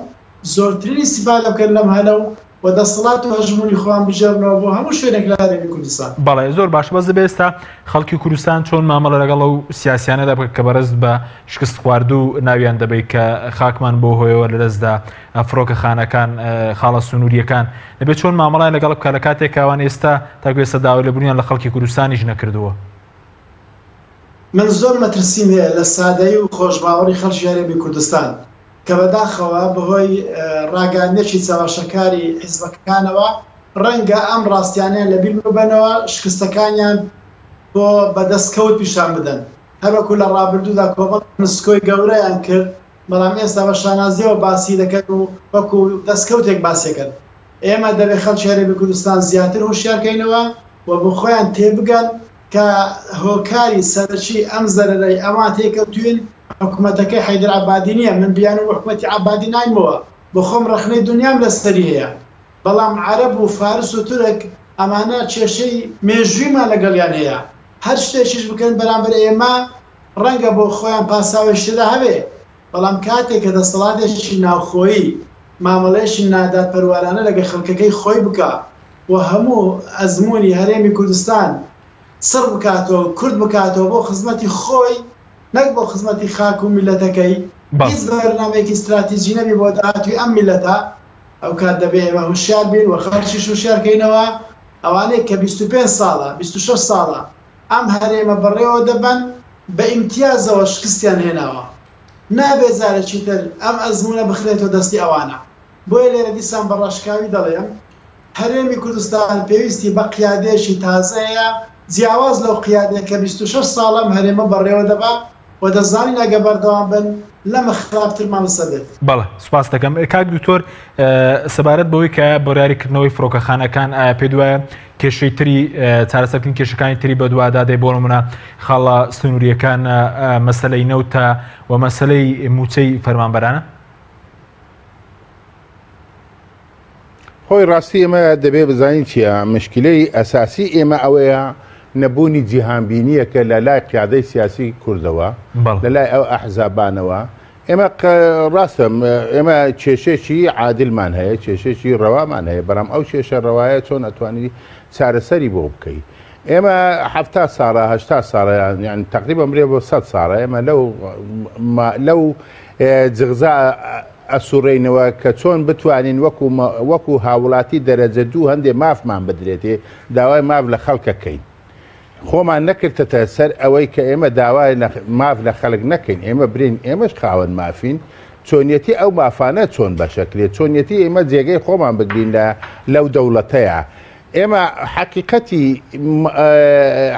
زۆرترین ئیستیفادە بکەن لەم هەلە و و دەسەڵات و هەژموونی خۆیان بگێڕنەوە بۆ هەموو شوێنێک لە هەرێمی کوردستان. بەڵێ زۆر باشە بەس دەبێ ئێستا خەڵکی کوردستان چۆن مامەڵە لەگەڵ ئەو سیاسیانەدا بکە کە بەڕێزت بە شکست خواردوو ناویان دەبەی کە خاکمان بۆ هۆیەوە لەدەستدا فڕۆکەخانەکان خاڵە سنووریەکان دەبێت چۆن مامەڵیان لەگەڵ بکە لە کاتێک ئەوان ئێستا تاکو ئێستا داوای لێبوردنیان لە خەڵکی کوردستانیش نەکردووە. من زۆر مەترسیم هەیە لە سادەیی و خۆشباوەڕی خەڵکی هەرێمی کوردستان کە بەداخەوە بەهۆی ڕاگەیاندنێکی چەواشەکاری حیزبەکانەوە ڕەنگە ئەم ڕاستیانەیان لەبیر ببەنەوە شکستەکانیان بۆ بە دەستکەوت پیشان بدەن هەروەکو لە ڕابردوودا کۆمەڵێک نسکۆی گەورەیان کرد بەڵام ئێستا بە شانازیەوە باسی دەکەن و وەکو دەستکەوتێک باسیەکەن ئێمە دەبێ خەڵکی هەرێمی کوردستان زیاتر هۆشیارکەینەوە و بۆ خۆیان تێبگەن کە هۆکاری سەرەکی ئەم زەرەرەی ئەوان تێکەوتوین حکومەتەکەی حەیدەر عەبادی نیە، من بیانوو بۆ حکومەتی عەبادی ناینمەوە، بۆ خۆم ڕەخنەی دونیام لەسەری هەیە، بەڵام عەرەب و فارس و تورک ئەمانە کێشەی مێژوویمان لەگەڵیان هەیە، هەر شتێکیش بکەن بەرامبەر ئێمە ڕەنگە بۆ خۆیان پاساوێکی تێدا هەبێ، بەڵام کاتێک کە دەسەڵاتێکی ناوخۆیی مامەڵەیەکی نادادپەروارانە لەگەڵ خەڵکەکەی خۆی بکا و هەموو ئەزموونی هەرێمی کوردستان سڕ بکاتەوە و کورت بکاتەوە بۆ خزمەتی خۆی نەک بۆ خزمەتی خاک و میللەتەکەی، هیچ بەرنامەیەکی ستراتیجی نەبی بۆ داهاتووی ئەم میللەتە، ئەوکات دەبێ ئێمە هوشیار بین و خەڵکیش هوشیار کەینەوە. ئەوانەی کە 25 ساڵە، 26 ساڵە ئەم هەرێمە بەڕێوە دەبەن بە ئیمتیازەوە شکستیان هێناوە. نابێت جارێکی تر ئەم ئەزموونە بخرێتەوە دەستی ئەوانە. بۆیە لێرە دیسان بە ڕاشکاوی دەڵێم هەرێمی کوردستان پێویستی بە قیادەیەکی تازەیە جیاواز لەو قیادەیە کە 26 ساڵە ئەم هەرێمە بەڕێوە دەبا و دەزانین ئەگە بەردەوام بن لەمە خراپترمان لەسەر دێت. بەڵێ سوپاست دەکەم کاک دکتۆر سەبارەت بەوەی کە بڕیاری کردنەوەی فڕۆکەخانەکان ئایا پێت وایە کێشەی تری چارەسەرکردنی کێشەکانی تری بەدوادا دێ بۆ نمونە خاڵە سنووریەکان مەسەلەی نەوتە و مەسەلەی مووچەی فەرمانبەرانە؟ خۆی ڕاستی ئێمە دەبێ بزانین چییە مشکلەی ئەساسی ئێمە ئەوەیە نەبوونی جیهانبینیەکە لە لای قیادەی سیاسی کوردەوە لە لای ئەو ئەحزابانەوە ئێمە ڕاستە ئێمە کێشێکی عادلمان هەیە کێشێکی ڕەوامان هەیە بەڵام ئەو کێشە ڕەوایە چۆن ئەتوانی چارەسەری بۆ بکەی ئێمە ه ساڵە هه ساڵە یان تقریبا برێ بۆ 100 ساڵە ئێمە لەو لەو جغزا ئەسوڕێینەوە کە چۆن بتوانین وەکو وەکو هاوڵاتی دەرەجە دوو هەندێ مافمان بدرێتێ داوای ماف لە خەڵکە کەین خۆمان نەکردتە سەر ئەوەی کە ئێمە داوای ماف لە خەڵک نەکەین ئێمە برین ئێمەش خاوەن مافین چۆنیەتی ئەو مافانە چۆن بەشەکرێت چۆنیەتی ئێمە جێگەی خۆمان بگرین لە لەو دەوڵەتەیە ئێمە حەقیقەتی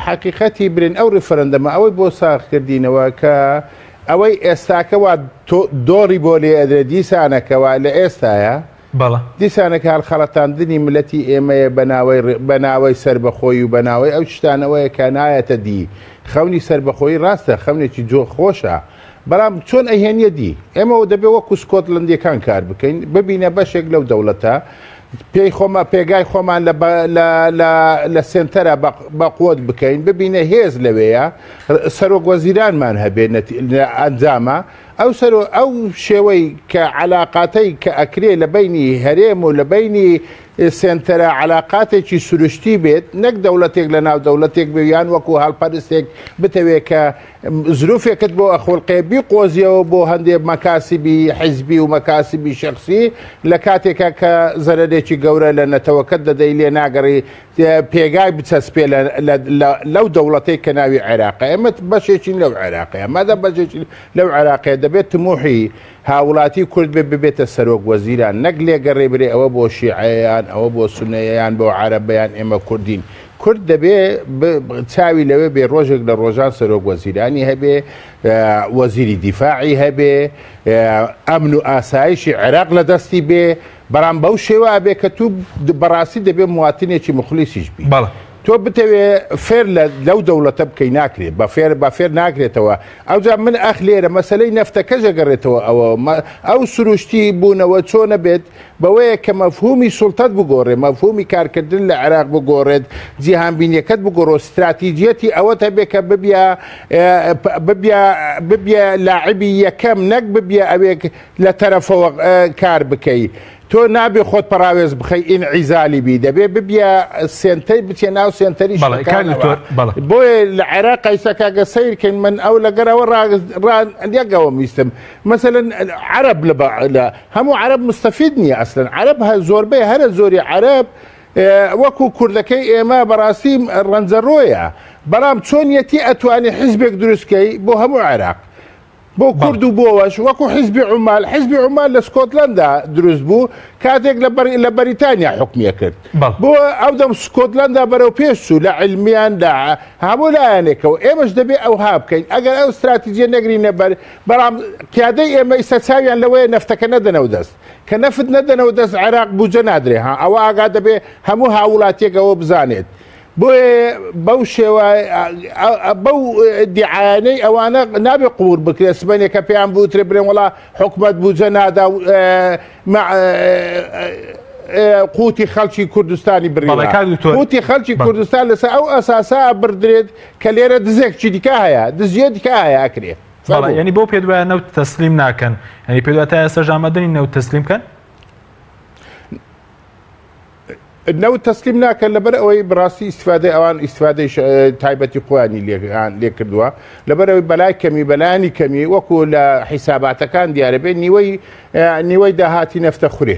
حەقیقەتی برین ئەو ڕیفرەندەمە ئەوەی بۆ ساغ کردینەوە کە ئەوەی ئێستاکە وا دۆڕی بۆ لێ ئەدرێ دیسانەکەوە لە ئێستاە دیسانەکە هەڵخەڵەتاندنی ملەتی ئێمەیە بە ناوەی سەربەخۆی و بە ناوەی ئەو شتانەوەیە کە نایەتە دی خەونی سەربەخۆیی ڕاستە خەونێکی جۆ خۆشە بەڵام چۆن ئەهێنیە دی ئێمەوە دەبێ وەکو سکۆتلندیەکان کار بکەین ببینە بەشێک لەو دەوڵەتە پێی خۆمان پێگای خۆمان لە لە لە سێنتەرە بە قوت بکەین ببینە هێز لەوەیە سەرۆک وەزیرانمان هەبێ ئەنجامە ئەو سەر ئەو شێوەی کە علاقاتەی کە ئەکرێ لە بینی هەرێم و لە بینی سێنتەرە علاقاتێکی سروشتی بێت نەک دەوڵەتێک لە ناو دەوڵەتێک بێ یان وەکو هەڵپەرستێک بتەوێت کە زروفێکت بۆ ئەخوڵقێ بیقۆزیەوە بۆ هەندێ مەکاسبی حیزبی و مەکاسبی شەخسی لە کاتێکا کە زەرەرێکی گەورە لە نەتەوەکەت دەدەی لێ ناگەڕی پێگای بچەسپێ لەو دەوڵەتەی کە ناوی عێراقە ئێمە بەشێکین لەو عێراقەیە مادام بەشێکین لەو عێراقەیە دەبێت تموحی هاوڵاتی کورد بێ ببێتە سەرۆک وەزیران نەک لێگەڕێ برێ ئەوە بۆ شیعەیان ئەوە بۆ سونەیەیان بۆ عەرەبەیان ئێمە کوردین کورد دەبێ چاوی لەوێ بێ ڕۆژێک لە ڕۆژان سەرۆک وەزیرانی هەبێ وەزیری دیفاعی هەبێ ئەمن و ئاسایشی عێراق لە دەستی بێ بەڵام بەو شێوە ئەبێ کە تو بەڕاستی دەبێ مواتنێکی مخلیسیش بی تۆ بتەوێ فێر لەو دەوڵەتە بکەی ناکرێت بە فێر بە فێر ناکرێتەوە ئەوجا من ئەخ لێرە مەسلەی نەفتەکەش ئەگەڕێتەوە ئەوە ئەو سروشتی بوونەوە چۆنە بێت بەوەیە کە مەفهومی سوڵتەت بگۆڕێ مەفهومی کارکردن لە عێراق بگۆڕێت جیهانبینیەکەت بگۆڕۆ ستراتیجیەتی ئەوەت هەبێ کە ببیە ببیە ببیە لاعبی یەکەم نەک ببیە ئەوێک لە تەرەفەوە کار بکەی تۆ نابێ خۆت پەڕاوێز بخەی ئینعیزالی بی دەبێ ببیە سێنتەر بچێ ناو سێنتەری شتەکانەوە بۆیە لە عێراق ئەیسا کاکە سەیر کەین من ئەو لەگەر ئەوە ڕا ویستم مەسەلەن عەرەب لە هەموو عەرەب مستەفید نییە ئەسلەن عەرەب زۆربەی هەرە زۆری عەرەب وەکو کوردەکەی ئێمە بەڕاستی ڕەنجەڕۆیە بەڵام چۆنیەتی ئەتوانی حیزبێک دروستکەی بۆ هەموو عێراق بۆ کورد و بۆوەش وەکو حیزبی عومال حیزبی عومال لە سکۆتلەندا دروست بوو کاتێک لە بەریتانیا حکومیە کرد بۆ ئەو دەم سکۆتلەندا بەرەو پێش چوو لە علمیان لە هەموو لایەنێکەوە ئێمەش دەبێ ئەوها بکەین ئەگەر ئەو استراتیجیە نەگرینە بەر بەڵام قیادەی ئێمە ئیستا چاویان لەوەیە نەفتەکە نەدەنەوە دەست کە نەفت نەدەنەوە دەست عێراق بوجە نادرێ ها ئەوە ئاگا دەبێ هەموو هاوڵاتیەک ئەوە بزانێت بۆیە بەو شێوە بەو دیعایانەی ئەوانە نابێ قبول بکرێت سبەینێ کە پێیان بوترێ برێن وڵا حکومەت بوجە نادا و قوتی خەڵکی کوردستانی بڕیوە قوتی خەڵکی کوردستان لەسەر ئەو ئەساسە بردرێت کە لێرە دزێک چی دیکە هەیە دزیە دیکە هەیە ئەکرێ ینی بۆ پێ دوایە نەوت تەسلیم ناکەن ینی پێ تا ئێستا ئامادەنی نەوت تەسلیم کەن نەوت تەسلیم ناکەن لەبەر ئەوەی بڕاستی ئیسفادەی ئەوان ئیسفادەی تایبەتی خۆیانی لێ کردووە لەبەر ئەوەی بەلای کەمی بەلایانی کەمی وەکو لە حیساباتەکان دیارە بێ نیوەی نیوەی داهاتی نەفتە خورێ.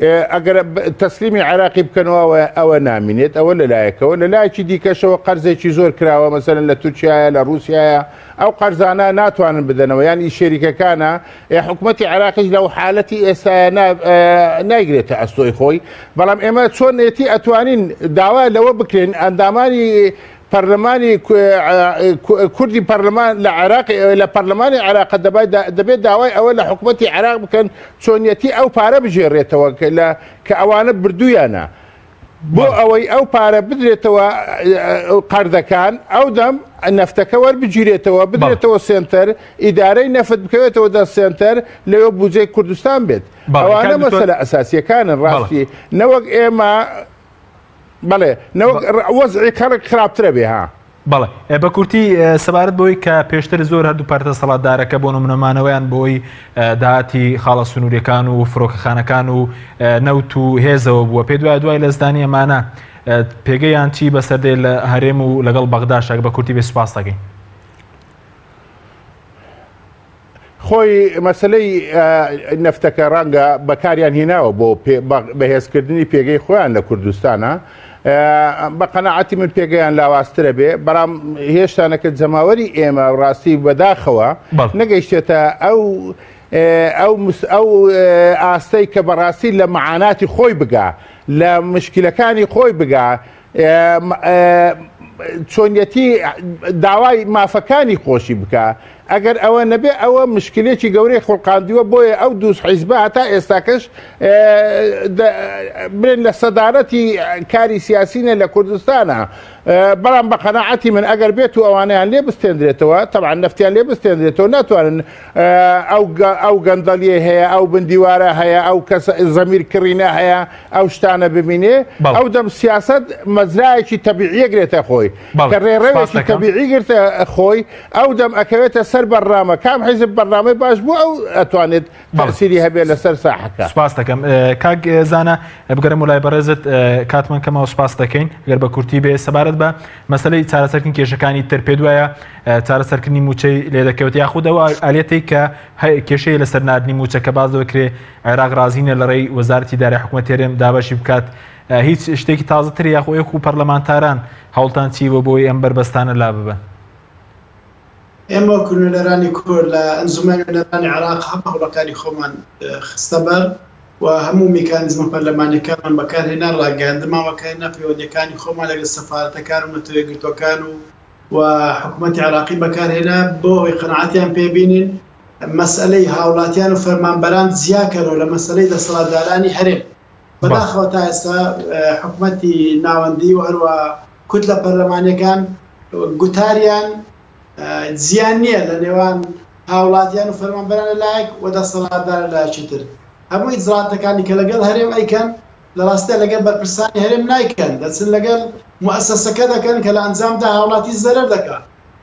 ئەگەر تەسلیمی عێراقی بکەنەوە ئەوە نامینێت ئەوە لەلایەکەوە لەلایەکی دیکەشەوە قەرزێکی زۆر کراوە مەسەلەن لە تورکیایە لە رووسایە ئەو قەرزانە ناتوانن بدەنەوە یان شەریکەکانە حکوومەتی عێراقیش لەو حالەتی ئێستاە نایگرێتە ئەستۆی خۆی بەڵام ئێمە چۆنێتی ئەتوانین داوا لەوە بکرێن ئەندامانی پەرلەمانی کوردی پەرلەمان لە عێراق لە پەرلەمانی عێراق دەبێت داوای ئەوە لە حکوومەتی عێراق بکەن چۆنیەتی ئەو پارە بگێڕێتەوە لە کە ئەوانە بردوویانە بۆ ئەوەی ئەو پارە بدرێتەوە قەردەکان ئەو دەم نەفتەکە وەربگیرێتەوە بدرێتەوە سێنتەر ئیدارەی نەفت بکەوێتەوە دەست سێنتەر لەوێ بودجەی کوردستان بێت ئەوانە مەسەلە ئەساسیەکانن ڕاستی نەوەک ئێمە بەڵێ نەوەک وەزعی خەڵک خراپترە بێ ها. بەڵێ بە کورتی سەبارەت بەوەی کە پێشتر زۆر هەردوو پارتە دەسەڵاتدارەکە بۆ نمونەمانەوەیان بۆی داهاتی خاڵە سنووریەکان و فرۆکەخانەکان و نەوت و هێزەوە بووە پێ دوای دوای لەزدانی ئەمانە پێگەیان چی بەسەردێ لە هەرێم و لەگەڵ بەغداشاک بە کورتی بێ سوپاس دەکەین. خۆی مەسەلەی نەفتەکە ڕەنگە بەکاریان هێناوە بۆ بەهێزکردنی پێگەی خۆیان لە کوردستانە بە قەنەعەتی من پێگەیان لاوازترە بێ بەڵام هێشتانەکە جەماوەری ئێمە ڕاستی بەداخەوە نەگەیشتێتە ئەو ئەو ئەو ئاستەی کە بەڕاستی لە معاناتی خۆی بگا لە مشکلەکانی خۆی بگا چۆنیەتی داوای مافەکانی خۆشی بکە ئەگەر ئەوە نەبێ ئەوە مشکلێکی گەورەی خوڵقاندووە بۆیە ئەو دووس حیزبە هەتا ئێستاکەش بڵێن لە سەدارەتی کاری سیاسینە لە کوردستانە بەڵام بە قەناعەتی من ئەگەر بێت و ئەوانیان لێ بستێندرێتەوە تەبعەن نەفتیان لێ بستێندرێتەوە ناتوانن ئەو گەندەڵیە هەیە ئەو بندیوارە هەیە ئەو کەس زەمیر کڕینە هەیە ئەو شتانە ببینێ ئەو دەم سیاست مەزرایەکی تەبیعیە گرێتە خۆی کە ڕێڕەوێکی تەبیعی گرتە خۆی ئەو دەم ئەکەوێتە سەر بەرنامە کام حیزب بەرنامەی باش بوو ئەو ئەتوانێت تەسیری هەبێت لەسەر ساحەکە. سپاس دەکەم کاک زانا بگەرم و لای بەڕێزت کاتمان کەمەوە سپاس دەکەین گەر بە کورتی بێ سەبارەت بە مەسلەی چارەسەرکردنی کێشەکانی تر پێ دوایە چارەسەرکردنی موچەی لێ دەکەوێت یاخود ئەوە ئالێتێک کە کێشەیە لەسەر ناردنی موچە کە باز دەکرێ عێراق ڕازینە لە ڕێی وەزارەتی دارای حکوومەت هەرێم دابەشی بکات هیچ شتێکی تازەتر یاخۆ ئێک و پەرلەمانتاران هەوڵتان چی بۆ بۆی ئەم بەربەستانە لا ببەن؟ ئێمە وەکو نوێنەرانی کورد لە ئەنجومەنی نوێنەرانی عێراق هەموو هەوڵەکانی خۆمان خستە بەر و هەموو میکانیزمە پەرلەمانیەکانمان بەکارهێنا، ڕاگەیاندنمان بەکارهێنا، پەیوەندیەکانی خۆمان لەگەڵ سەفارەتەکان و نەتەوە یەکگرتووەکان و و حکومەتی عێراقی بەکارهێنا بۆ ئەوەی قەناعەتیان پێ بینین مەسئەلەی هاوڵاتیان و فەرمانبەران جیاکەنەوە لە مەسەلەی دەسەڵاتدارانی هەرێم. بەداخەوە تا ئێستا حکومەتی ناوەندی و هەروە کوتلە پەرلەمانیەکان گوتاریان جیا نییە لە نێوان هاوڵاتیان و فەرمانبەران لە لایەک و دەسەڵاتدار لە لایەکی تر. هەموو ئیجراتەکانی کە لەگەڵ هەرێم ئەیکەن لە ڕاستیا لەگەڵ بەرپرسانی هەرێم نایکەن، دەچن لەگەڵ موئەسەسەکە دەکەن کە لە ئەنجامدا هاوڵاتی زەرەر دەکا.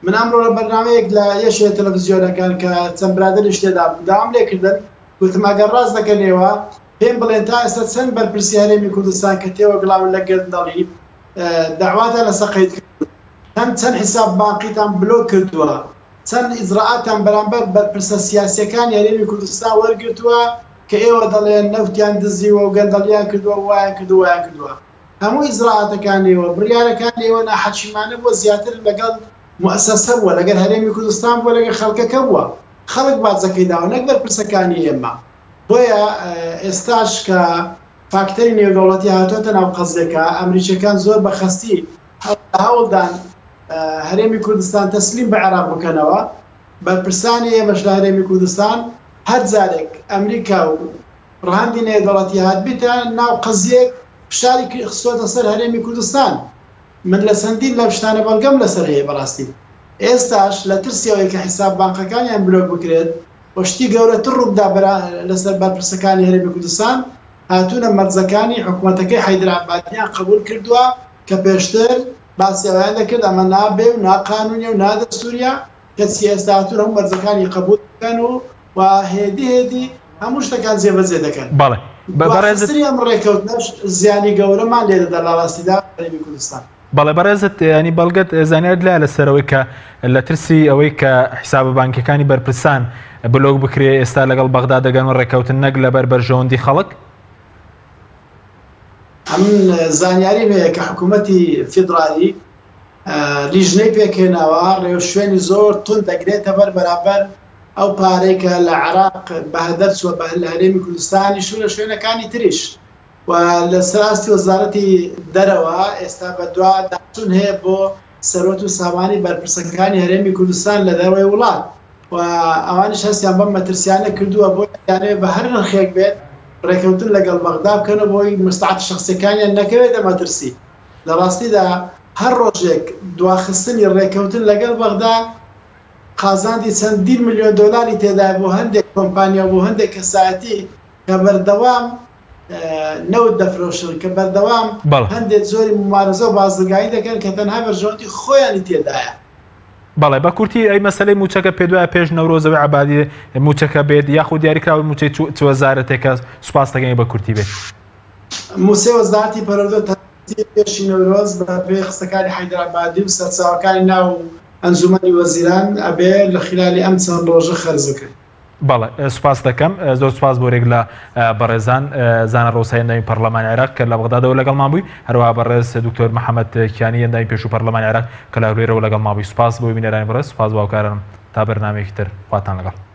من ئەمڕۆ لە بەرنامەیەک لە یەکێ لە تەلەفزیۆنەکان کە چەند برادەریش تێدا بوون داوام لێکردن گوتم ئەگەر ڕاست دەکەن ئێوە پێم بڵێن تا ئێستا چەند بەرپرسی هەرێمی کوردستان کە تێوەگلاون لە گەندەڵی دەعواتان لەسەر قەید کردوون، چەند چەند حیساب بانقیتان بلۆک کردووە، چەند ئیجرائاتتان بەرامبەر بەرپرسە سیاسیەکانی هەرێمی کوردستان وەرگرتووە کە ئێوە دەڵێن نەوتیان دزیوە و گەندەڵیان کردووە و وایان کردووە وایان کردووە. هەموو ئیجرائاتەکانی ئێوە، بڕیارەکانی ئێوە ناحەکیمانە بووە زیاتر لەگەڵ موئەسەسە بووە، لەگەل هەرێمی کوردستان بووە، لەگەل خەڵکەکە بووە. خەڵک باجەکەی داوە نەک بەرپرسەکانی ئێمە. بۆیە ئێستاش کە فاکتەری نێودەوڵەتی هاتۆتە ناو قەزیەکە، ئەمریکیەکان زۆر بە خەستی لە هەوڵدان هەرێمی کوردستان تەسلیم بە عێراق بکەنەوە، بەرپرسانی ئێمەش لە هەرێمی کوردستان هەر جارێک ئەمریکا و ڕەهەندی نێودەوڵەتی هاتبیتە ناو قەزیەک فشاری خستۆتە سەر هەرێمی کوردستان. من لە چەندین لەم شتانە بەڵگەم لەسەر هەیە بەڕاستی ئێستاش لە ترسی ئەوەی کە حیساب بانقەکانیان بلۆک بکرێت و شتی گەورەتر ڕووبدا لەسەر بەرپرسەکانی هەرێمی کوردستان هاتوونە مەرجەکانی حکومەتەکەی حەیدەر عەبادیان قبوڵ کردووە کە پێشتر باسی ئەوەیان دەکرد ئەمە نابێ و ناقانونیە و نادەستوریە کەچی ئێستا هاتوون هەموو مەرجەکانی قبوڵ دەکەن و و هێدی هێدی هەموو شتەکان جێبەجێ دەکەن. بەڵێ بەڕێزت. دواخستنی ئەم ڕێکەوتنەش زیانی گەورەمان لێدەدا لە ڕاستیدا هەرێمی کوردستان. بەڵێ بەڕێزت ینی بەڵگەت زانیارت لایە لەسەر ئەوەی کە لە ترسی ئەوەی کە حیسابە بانکیەکانی بەرپرسان بلۆک بکرێ ئێستا لەگەڵ بەغدا دەگەن و ڕێکەوتن نەک لەبەر بەرژەوەندی خەڵک؟ ئەمن زانیاریم هەیە کە حکوومەتی فیدرالی لیژنەی پێکهێناوە، ڕێوشوێنی زۆر توند دەگرێتە بەر بەرامبەر ئەو پارەی کە لە عێراق بەهەدەر چووە بە لە هەرێمی کوردستانیش و لە شوێنەکانی تریش و لەسەر ئاستی وەزارەتی دەرەوە ئێستا بەدواداچوون هەیە بۆ سەروەت و سامانی بەرپرسەکانی هەرێمی کوردستان لە دەرەوەی وڵات و ئەوانیش هەستیان بەم مەترسیانە کردووە بۆیە دەیانەوێت بە هەر نرخێک بێت ڕێکەوتن لەگەڵ بەغدا بکەن و بۆی مەسڵەحەتە شەخسیەکانیان نەکەوێتە مەترسی. لە ڕاستیدا هەر ڕۆژێک دواخستنی ڕێکەوتن لەگەڵ بەغدا قازانجی چەندین ملیۆن دۆلاری تێدایە بۆ هەندێک کۆمپانیا و بۆ هەندێک کەسایەتی کە بەردەوام نەوت دەفرۆشن، کە بەردەوام هەندێک جۆری مومارەزە و بازرگانی دەکەن کە تەنها بەرژەوەندی خۆیانی تێدایە. بەڵێ بە کورتی ئەی مەسەلەی مووچەکە پێت وایە پێش نەورۆز ئەوەی عەبادی مووچەکە بێت یاخود دیاریکراوی مووچەی چ وەزارەتێکە سوپاس دەکەین بە کورتی بێت. مووچەی وەزارەتی پەروەردە و تەندروستی پێشی نەورۆز بە پێی قسەکانی حەیدەر عەبادی و سەرچاوەکانی ناو ئەنجوومەنی وەزیران ئەبێ لە خیلالی ئەم چەند ڕۆژە خەرج بکرێت. بەڵێ سوپاس دەکەم زۆر سوپاس بۆ رێک لە بەڕێزان زانا ڕۆسای ئەندامی پەرلەمانی عێراق کە لە بەغدادەوە لەگەڵمان بووی هەروەها بەڕێز دکتۆر محەممەد کیانی ئەندامی پێشوو پەرلەمانی عێراق کە لە هەولێرەوە لەگەڵمان بووی سوپاس بۆ بینەرانی بەڕێز سوپاس بۆ هاوکارانم تا بەرنامەیەکی تر خواتان لەگەڵ.